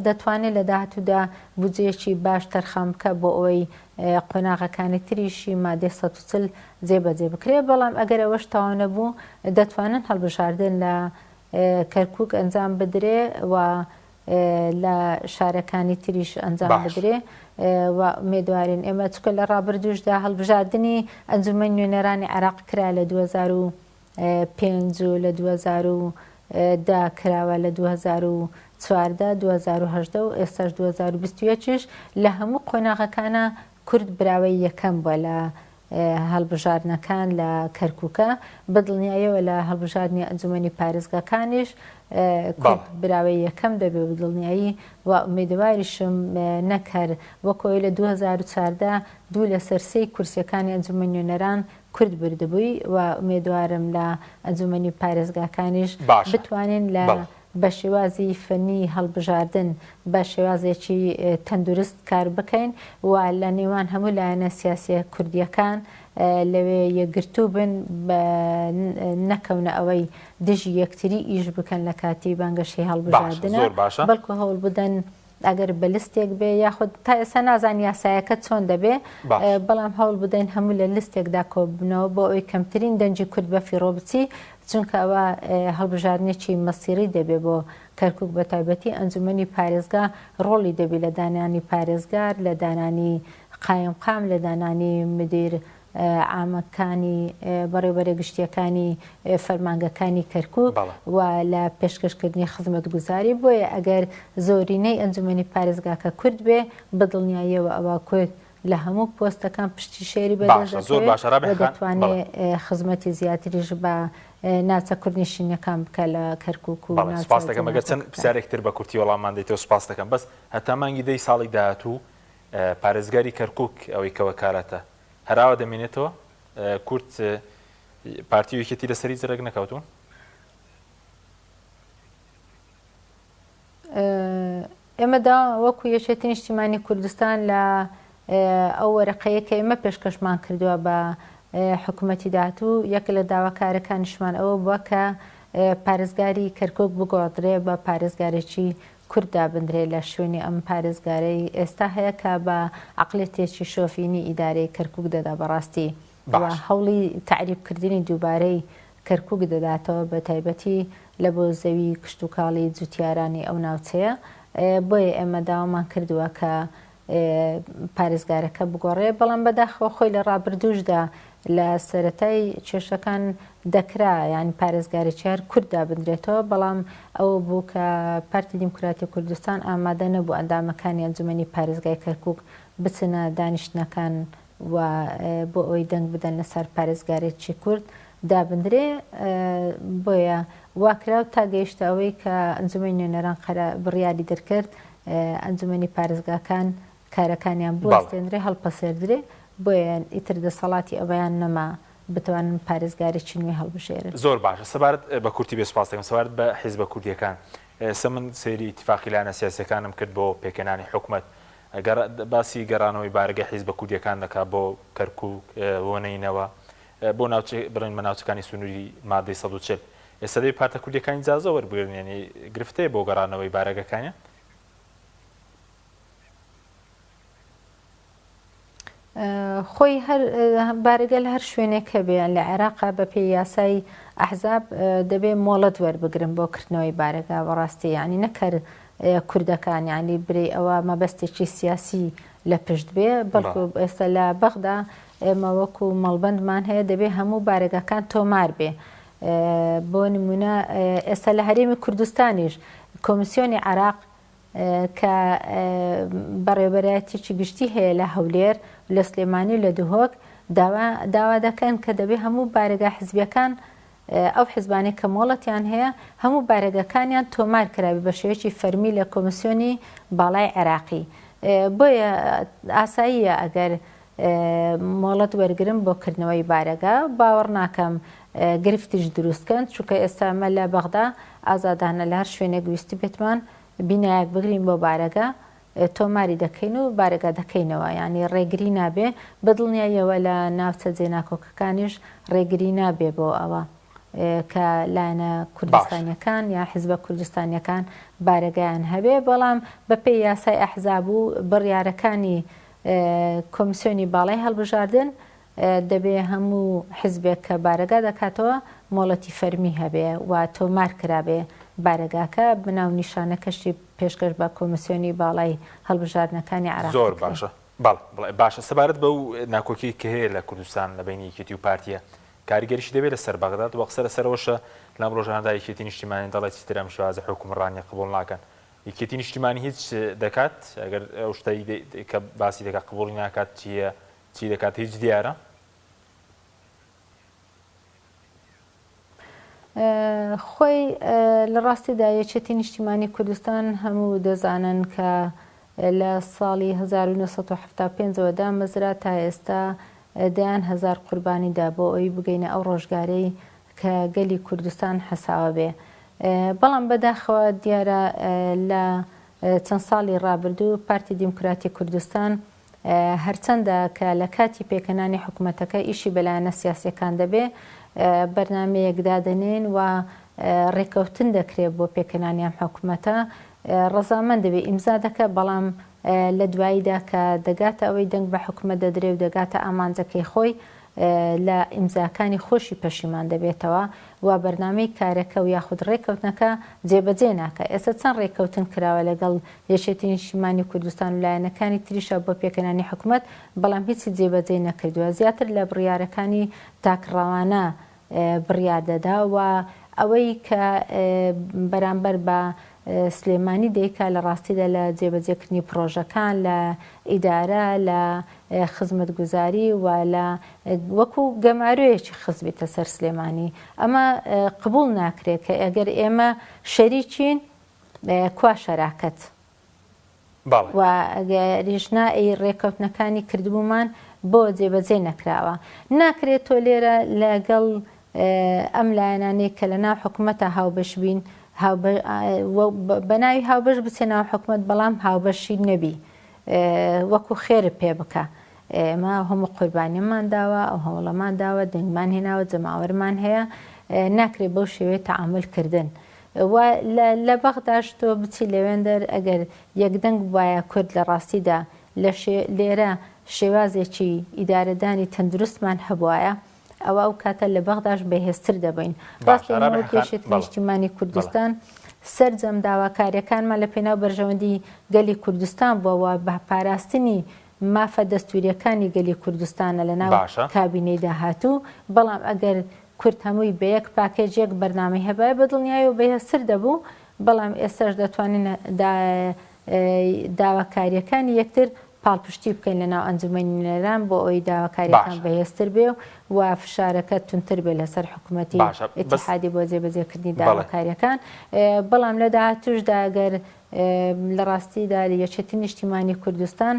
دەتوانێت لە داهاتوودا بودجەیەکی باش تەرخان بکات بۆ ئەوەی قۆناغەکانی تریشی مادەی 140 جێبەجێ بکرێت، بەڵام ئەگەر ئەوەش تەواو نەبوو دەتوانن هەڵبژاردن لە کەرکووک ئەنجام بدرێ و لە شارەکانی تریش ئەنجام بدرێ و ئومێدوارین ئێمە چونکە لە ڕابردووشدا هەڵبژاردنی ئەنجومەنی نوێنەرانی عێراق کرا لە 2005 و لە 2010 کراوە لە 2014 2018 و ئێستاش 2021یش لە هەموو قۆناغەکانە کورد براوەی یەکەم بووە لە هەڵبژاردنەکان لە کەرکوکە، بەدڵنیاییەوە لە هەڵبژاردنی ئەنجومەنی پارێزگاکانیش کورد براوەی یەکەم دەبێ بەدڵنیایی و ئومێدەواریشم نەک هەر وەک ئەوەی لە 2014 دوو لەسەر سێی کورسیەکانی ئەنجومەنی نوێنەران کورد بردبووی و ئومێدوارم لە ئەنجومەنی پارێزگاکانیش بتوانین لە بە شێوازی فەنی هەڵبژاردن بە شێوازێکی تەندروست کار بکەین و لە نێوان هەموو لایەنە سیاسیە کوردیەکان لەوێ یەکگرتوو بن نەکەونە ئەوەی دژی یەکتری ئیش بکەن لە کاتی بانگەشەی هەڵبژاردنە بەڵکو هەوڵ بدەن ئەگەر بە لستێک بێ یاخود تا ئێستا نازان یاسایەکە چۆن دەبێ بەڵام هەوڵ بدەین هەموو لە لستێکدا کۆببنەوە بۆ ئەوەی کەمترین دەنگی کورد بە فیڕۆ بچی چونکە ئەوە هەڵبژاردنێکی مەسیری دەبێ بۆ کەرکک بە تایبەتی ئەنجومەنی پارێزگا ڕۆڵی دەبی لە دانانی پارێزگار لە دانانی قایمقام لە دانانی مدیر عامەکانی بەڕێوبەرە گشتیەکانی فەرمانگەکانی کەرکوک و لە پێشکەشکردنی خزمەتگوزاری، بۆیە ئەگەر زۆرینەی ئەنجومەنی پارێزگاکە کورد بێ بەدڵنیاییەوە ئەوا کورد لە هەموو پۆستەکان پشتی شێری بەدەست دەکەوێ و دەتوانێ خزمەتی زیاتریش بە ناوچە کوردنشینەکان بکا لە کەرکوک و ناوچە سوپاست دەکەم ئەگەر چەند پرسیارێک تر بە کورتی وەڵاممان دەیتەوە سوپاست دەکەم بەس هەتا مانگی دەی ساڵی داهاتوو پارێزگاری کەرکوک ئەوەی کە وەکالەتە. هەراوە دەمێنێتەوە کورد پارتی و یەکێتی لەسەری جرەک نەکەوتون؟ ئێمە دا وەکو یەکێتی نیشتیمانی کوردستان لە ئەو وەرەقەیە کە ئێمە پێشکەشمان کردووە بە حکوومەتی داهاتوو یەک لە داواکارەکانیشمان ئەوە بووە کە پارێزگاری کەرکک بگۆڕدرێ بە پارێزگارێکی کورد دابندرێ لە شوێنی ئەم پارێزگارەی ئێستا هەیە کە بە عەقڵیەتێکی شۆفینی ئیدارەی کەرکوک دەدا بەڕاستی و هەوڵی تەعریب کردنی دووبارەی کەرکوک دەداتەوە بە تایبەتی لە بۆ زەوی کشتوکاڵی جوتیارانی ئەو ناوچەیە بۆیە ئێمە داوامان کردووە کە پارێزگارەکە بگۆڕێ، بەڵام بەداخەوە خۆی لە ڕابردووشدا لە سەرەتای کێشەکان دەکرا یانی پارێزگارێکی هەر کورد دابندرێتەوە، بەڵام ئەوە بوو کە پارتی دیموکراتی کوردستان ئامادە نەبوو ئەندامەکانی ئەنجومەنی پارێزگای کەرکوک بچنە دانیشتنەکان و بۆ ئەوەی دەنگ بدەن لەسەر پارێزگارێکی کورد دابندرێ، بۆیە واکرا و تا گەیشتە ئەوەی کە ئەنجومەنی نوێنەران قەرا بڕیاری دەرکرد ئەنجومەنی پارێزگاکان کارەکانیان بوەستێنرێ هەڵپەسێردرێ، بۆیە ئیتر دەسەڵاتی ئەوەیان نەما بتوانن پارێزگارێکی نوێ هەڵبژێرن. زۆر باشە سەبارەت بە کورتی بێ سوپاس دەکەم سەبارەت بە حیزبە کوردیەکان ئێستا من سەیری ئیتیفاقی لایەنە سیاسیەکانم کرد بۆ پێکهێنانی حکومەت گەڕ باسی گەڕانەوەی بارەگای حیزبە کوردیەکان دەکات بۆ کەرکوک بۆ نەینەوا بۆ ناوچە بڵێن بە ناوچەکانی سنووری مادەی 140 ئێستا دەبێ پارتە کوردیەکان ئیجازە وەربگرن یانی گرفتەیە بۆ گەڕانەوەی بارەگەکانیان؟ خۆی هەر بارەگە لە هەر شوێنێک هەبێ لە عێراقا بە پێی یاسای ئەحزاب دەبێ مۆڵەت وەربگرن بۆ کردنەوەی بارەگا بەڕاستی یعنی نەکەر کوردەکان یعنی برێ ئەوە مەبەستێکی سیاسی لە پشت بێ بەڵکو ئێستا لە بەغدا ئێمە وەکو مەڵبەندمان هەیە دەبێ هەموو بارەگاکان تۆمار بێ بۆ نمونە ئێستا لە هەرێمی کوردستانیش کۆمیسیۆنی عراق کە بەڕێوەبەرایەتیی گشتی هەیە لە هەولێر و لە سلێمانی و لە دهۆک داوا داوا دەکەن کە دەبێ هەموو بارەگا حزبیەکان ئەو حزبانەی کە مۆڵەتیان هەیە هەموو بارەگەکانیان تۆمار کرابێ بە شێوەیەکی فەرمی لە کۆمیسیۆنی باڵای عێراقی بۆیە ئاساییە ئەگەر مۆڵەت وەرگرن بۆ کردنەوەی بارەگا، باوەڕ ناکەم گرفتیش دروست کەن، چونکە ئێستا ئەمە لە بەغدا ئازادانە لە هەر شوێنێک ویستبێتمان بینایەک بگرین بۆ بارەگا تۆماری دەکەین و بارەگا دەکەینەوە، یانی ڕێگری نابێ، بە دڵنیاییەوە لە ناوچە جێناکۆکەکانیش ڕێگری نابێ بۆ ئەوە کە لایەنە کوردستانیەکان یا حزبە کوردستانیەکان بارەگایان هەبێ، بەڵام بەپێی یاسای ئەحزاب و بڕیارەکانی کۆمسیۆنی باڵای هەڵبژاردن دەبێ هەموو حزبێک کە بارەگا دەکاتەوە مۆڵەتی فەرمی هەبێ و تۆمار کرابێ بارەگاکە بناونیشانەکەشی پێشکەش بە کۆمسیۆنی باڵای هەڵبژاردنەکانی عێراق زۆر باشە بەڵێ بڵێ باشە سەبارەت بەو ناکۆکی کە هەیە لە کوردستان لە بینی یەکێتی و پارتیە کاریگەریشی دەبێت لەسەر بەغداد وە قسە لەسەرەوەشە لەم ڕۆژانەدا یەکێتی نیشتیمانی دەڵێت چیتر ئەم شێوازە حوکمڕانیە قبوڵ ناکەن یەکێتی نیشتیمانی هیچ دەکات ئەگەر ئەو شتەی کە باسی دەکات قبوڵی ناکات چییە چی دەکات هیچ دیارە؟ خۆی لە ڕاستیدا یەکێتی نیشتیمانی کوردستان هەموو دەزانن کە لە ساڵی 1975 ەوە دامەزرا تا ئێستا دەیان هەزار قوربانی دا بۆ ئەوی بگەینە ئەو ڕۆژگارەی کە گەلی کوردستان حەساوە بێ. بەڵام بەداخەوە دیارە لە چەند ساڵی ڕابردوو پارتی دیموکراتی کوردستان هەرچەندە کە لە کاتی پێکهێنانی حکومەتەکە ئیشی بە لایەنە سیاسیەکان دەبێ بەرنامەیەک دادەنێن و ڕێکەوتن دەکرێت بۆ پێکهێنانی ئەم حکومەتە ڕەزامەند دەبێ ئیمزا دەکە بەڵام لە دواییدا کە دەگاتە ئەوەی دەنگ بە حکومەت دەدرێ و دەگاتە ئامانجەکەی خۆی لە ئیمزاکانی خۆشی پەشیمان دەبێتەوە و بەرنامەی کارەکە و یاخود ڕێککەوتنەکە جێبەجێ ناکا. ئێستا چەند ڕێککەوتن کراوە لەگەڵ یەکێتی نیشتیمانی کوردستان و لایەنەکانی تریشا بۆ پێکهێنانی حکومەت، بەڵام هیچی جێبەجێ نەکردووە. زیاتر لە بڕیارەکانی تاکڕەوانە بڕیار دەدا و ئەوەی کە بەرامبەر بە سلێمانی دەیکا لە ڕاستیدا لە جێبەجێکردنی پڕۆژەکان، لە ئیدارە، لە خزمەتگوزاری و لە وەکو گەمارۆیەکی خستبیتە سەر سلێمانی. ئەمە قبوڵ ناکرێت کە ئەگەر ئێمە شەریکین کوا شەراکەت؟ و ئەگەریش نا ئەی ڕێکەوتنەکانی کردبوومان بۆ جێبەجێ نەکراوە؟ ناکرێت تۆ لێرە لەگەڵ ئەم لایەنانەی کە لە ناو حکومەتە هاوبەش بین بە ناوی هاوبەش بچێ ناو حکومەت بەڵام هاوبەشی نەبی وەکو خێرت پێ بکە ئێمە هەموو قوربانیمان داوە ئەو هەوڵەمان داوە دەنگمان هێناوە جەماوەرمان هەیە ناکرێت بەو شێوەیە تەعامول کردن و لە بەغداش تۆ بچی لەوێندەر ئەگەر یەکدەنگ بوایە کورد لە ڕاستیدا لە لێرە شێوازێکی ئیدارەدانی تەندروستمان هەبوایە ئەوە ئەو کاتە لە بەغداش بەهێزتر دەبین. باشە ڕاستە ئێمە ڕابیحە وەک خان یەکێتی بەڵێ نیشتیمانی بەڵێ. کوردستان سەرجەم داواکاریەکانمان لە پێناو بەرژەوەندی گەلی کوردستان بووە و بە پاراستنی مافە دەستوریەکانی گەلی کوردستانە لە ناو باشە. کابینەی داهاتوو، بەڵام ئەگەر کورد هەمووی بە یەک پاکێج یەک بەرنامەی هەبایە بە دڵنیایەوە بەهێزتر دەبوو، بەڵام ئێستاش دەتوانین داواکاریەکانی یەکتر پاڵپشتی بکەین لەناو ئەنجومەنی نوێنەران بۆ ئەوەی داواکاریەکان باشە. بەهێزتر بێ و فشارەکە توندتر بێ لەسەر حکومەتی باشە بەس ئیتیحادی بۆ جێبەجێکردنی بەڵێ. داواکاریەکان بەڵام لە داهاتووشدا گەر لە ڕاستیدا یەکێتی نیشتیمانی کوردستان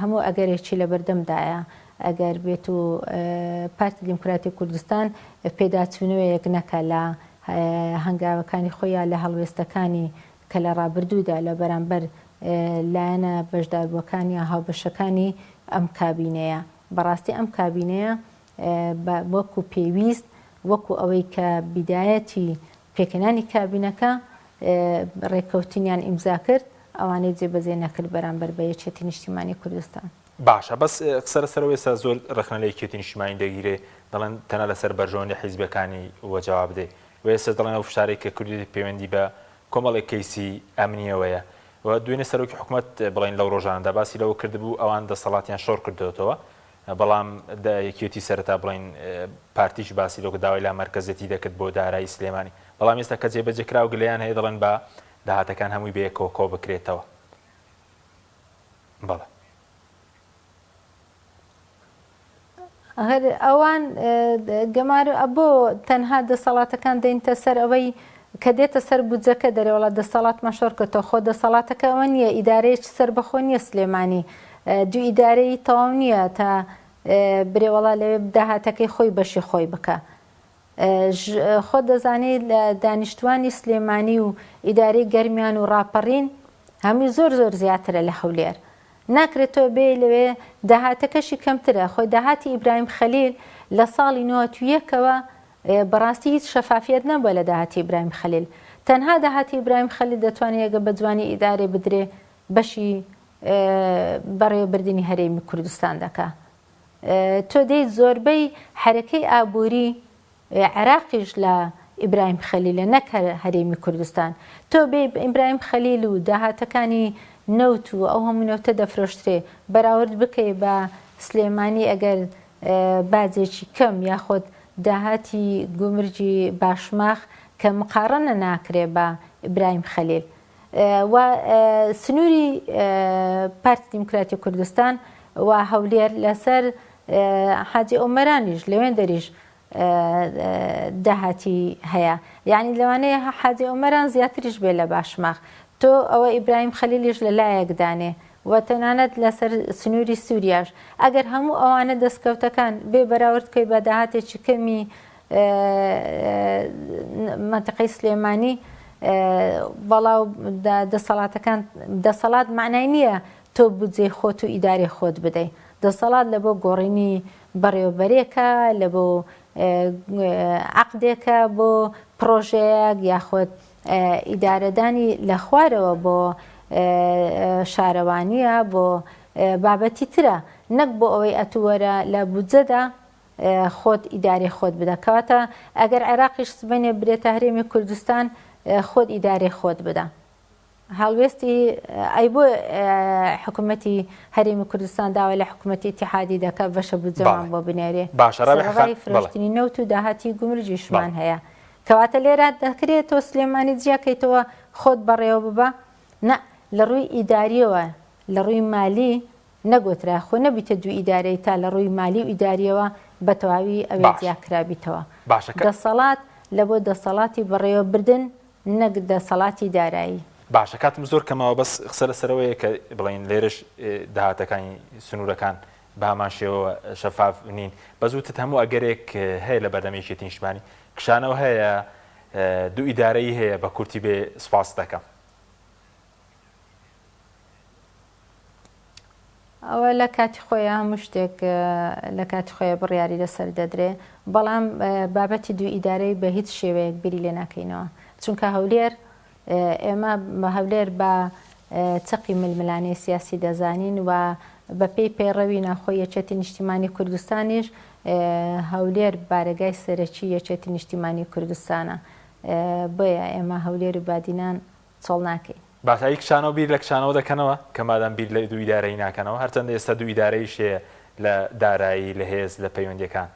هەموو ئەگەرێکی لەبەردەمدایە ئەگەر بێت و پارتی دیموکراتی کوردستان پێداچوونەوەیەک نەکا لە هەنگاوەکانی خۆی یا لە هەڵوێستەکانی کە لە ڕابردوودا لە بەرامبەر لایەنە بەشداربووەکان یا هاوبەشەکانی ئەم کابینەیە. بەڕاستی ئەم کابینەیە بە وەکو پێویست وەکو ئەوەی کە بیدایەتی پێکهێنانی کابینەکە ڕێککەوتنیان ئیمزا کرد ئەوانەی جێبەجێ نەکرد بەرامبەر بە یەکێتی نیشتیمانی کوردستان. باشە بەس قسە لەسەر ئەوەی ئێستا زۆر ڕەخنە لە یەکێتی نیشتیمانی دەگیرێ دەڵێن تەنها لەسەر بەرژەوەندی حیزبەکانی وە جواب دەی و ئێستا دەڵێن ئەو فشارەی کە کردویەتی پەیوەندی بە کۆمەڵێک کەیسی ئەمنیەوەیە و دوێنێ سەرۆکی حکومەت بڵێن لەو ڕۆژانەدا باسی لەوە کردبوو ئەوان دەسەڵاتیان شۆڕ کردۆتەوە بەڵام یەکێتی سەرەتا بڵێن پارتیش باسی لەوە داوای لا مەرکەزیەتی دەکرد بۆ دارایی سلێمانی بەڵام ئێستا کە جێبەجێ کرا و گلەیان هەیە دەڵێن با داهاتەکان هەمووی بەیەکەوە کۆ بکرێتەوە بەڵێ. هەر ئەوان گەمارۆ بۆ تەنها دەسەڵاتەکان دێنتە سەر ئەوەی کە دێتە سەر بودجەکە دەرێ وڵات دەسەڵاتمان شۆڕکردەوە خۆ دەسەڵاتەکە ئەوە نییە ئیدارەیەکی سەربەخۆ نییە سلێمانی دوو ئیدارەی تەواو نییە تا برێ وەڵا لەوێ داهاتەکەی خۆی بەشی خۆی بکە خۆت دەزانی لە دانیشتوانی سلێمانی و ئیدارەی گەرمیان و ڕاپەڕین هەمووی زۆر زۆر زیاترە لە هەولێر ناکرێت تۆ بێی لەوێ داهاتەکەشی کەمترە خۆی داهاتی ئیبراهیم خەلیل لە ساڵی نۆتویەکەوە بەڕاستی هیچ شەفافیەت نەبووە لە داهاتی ئیبراهیم خەلیل تەنها داهاتی ئیبراهیم خەلیل دەتوانێت ئەگە بە جوانی ئیدارەی بدرێ بەشی بەڕێوەبردنی هەرێمی کوردستان دەکا تۆ دێیت زۆربەی حەرەکەی ئابووری عێراقیش لە ئیبراهیم خەلیلە نەک هەر هەرێمی کوردستان. تۆ بێی ئیبراهیم خەلیل و داهاتەکانی نەوت و ئەو هەموو نەوتە دەفرۆشترێ بەراورد بکەی بە سلێمانی ئەگەر باجێکی کەم یاخود داهاتی گومرگی باشماخ کە مقاڕەنە ناکرێ بە ئیبراهیم خەلیل و سنووری پارتی دیموکراتی کوردستان و هەولێر لەسەر حاجی ئۆمەرانیش لەوێندەریش داهاتی هەیە یعنی لەوانەیە حاجی ئۆمەران زیاتریش بێ لە باشماخ تۆ ئەوە ئیبراهیم خەلیلیش لە لایەک دانێ و تەنانەت لەسەر سنووری سووریاش ئەگەر هەموو ئەوانە دەستکەوتەکان بێ بەراورد کەی بە داهاتێکی کەمی مەنتیقەی سلێمانی بەڵاو دەسەڵاتەکان دەسەڵات معنای نییە تۆ بودجەی خۆت و ئیدارەی خۆت بدەی دەسەڵات لە بۆ گۆڕینی بەڕێوەبەرێکە لە بۆ عقدێکە بۆ پڕۆژەیەک یاخود ئیدارەدانی لە خوارەوە بۆ شارەوانیە بۆ بابەتی ترە نەک بۆ ئەوەی ئەتووەرە لە بودجەدا خۆت ئیدارەی خۆت بدە کەواتە ئەگەر عێراقیش سبەینێ برێتە هەرێمی کوردستان خۆت ئیدارەی خۆت بدە هەڵوێستی ئەی بۆ حکوومەتی هەرێمی کوردستان داوا لە حکوومەتی ئیتیحادی دەکا بەشە بودجەمان بۆ بنێرێ باشە سەرەڕای فرۆشتنی نەوت و داهاتی گومرگیشمان هەیە کەواتە لێرە دەکرێت تۆ سلێمانی جیاکەیتەوە خۆت بەڕێوە ببە نا لە ڕووی ئیداریەوە لە ڕووی مالی نەگۆترا خۆ نەبیتە دوو ئیدارەی تا لە ڕووی مالی و ئیداریەوە بە تەواوی ئەوێ باشە جیا کرابیتەوە. باشە کە. دەسەڵات لە بۆ دەسەڵاتی بەڕێوە بردن نەک دەسەڵاتی دارایی. باشە کاتم زۆر کەمەوە بەس قسە لەسەرەوەیە کە بڵین لێرەش داهاتەکانی سنوورەکان بە هەمان شێوە شەفاف نین بەس وتت هەموو ئەگەرێک هەیە لە بەردەم یەکێتی نیشتمانی کشانەوە هەیە دوو ئیدارەیی هەیە بە کورتی بێ سوپاست دەکەم. ئەوە لە کاتی خۆیە هەموو شتێک لە کاتی خۆیە بڕیاری لەسەر دەدرێ بەڵام بابەتی دوو ئیدارەی بە هیچ شێوەیەک بیری لێ ناکەینەوە چونکە هەولێر ئێمە هەولێر بە چەقی ململانێی سیاسی دەزانین و بەپێی پەیڕەوی ناوخۆی یەکێتی نیشتیمانی کوردستانیش هەولێر بارەگای سەرەکی یەکێتی نیشتیمانی کوردستانە بۆیە ئێمە هەولێر و بادینان چۆڵ ناکەین. باشە ئەی کشانەوە بیر لە کشانەوە دەکەنەوە کە مادام بیر لە دوو ئیدارەیی ناکەنەوە هەرچەندە ئێستا دوو ئیدارەیش هەیە لە دارایی لە هێز لە پەیوەندیەکان.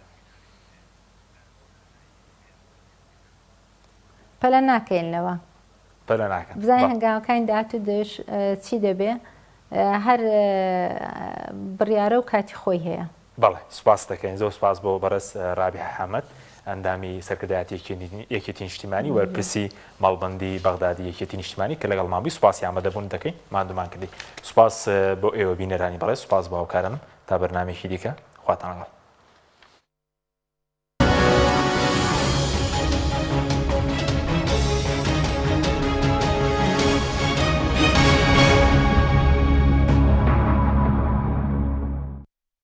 پەلە ناکەین لەوە. پەلە ناکەن. بزانین هەنگاوەکانی داهاتوو دەش چی دەبێ هەر بڕیارە و کاتی خۆی هەیە. بەڵێ سوپاست دەکەین زۆر سوپاس بۆ بەڕێز ڕابیحە حەمەد ئەندامی سەرکردایەتی یەکێتی نیشتیمانی وەرپرسی مەڵبەندی بەغدادی یەکێتی نیشتیمانی کە لەگەڵمان بووی سوپاسی ئامادەبوون دەکەین ماندوومان کردی سوپاس بۆ ئێوە بینەرانی بەڕێز سوپاس بۆ هاوکارانم تا بەرنامەیەکی دیکە خواتان لەگەڵ.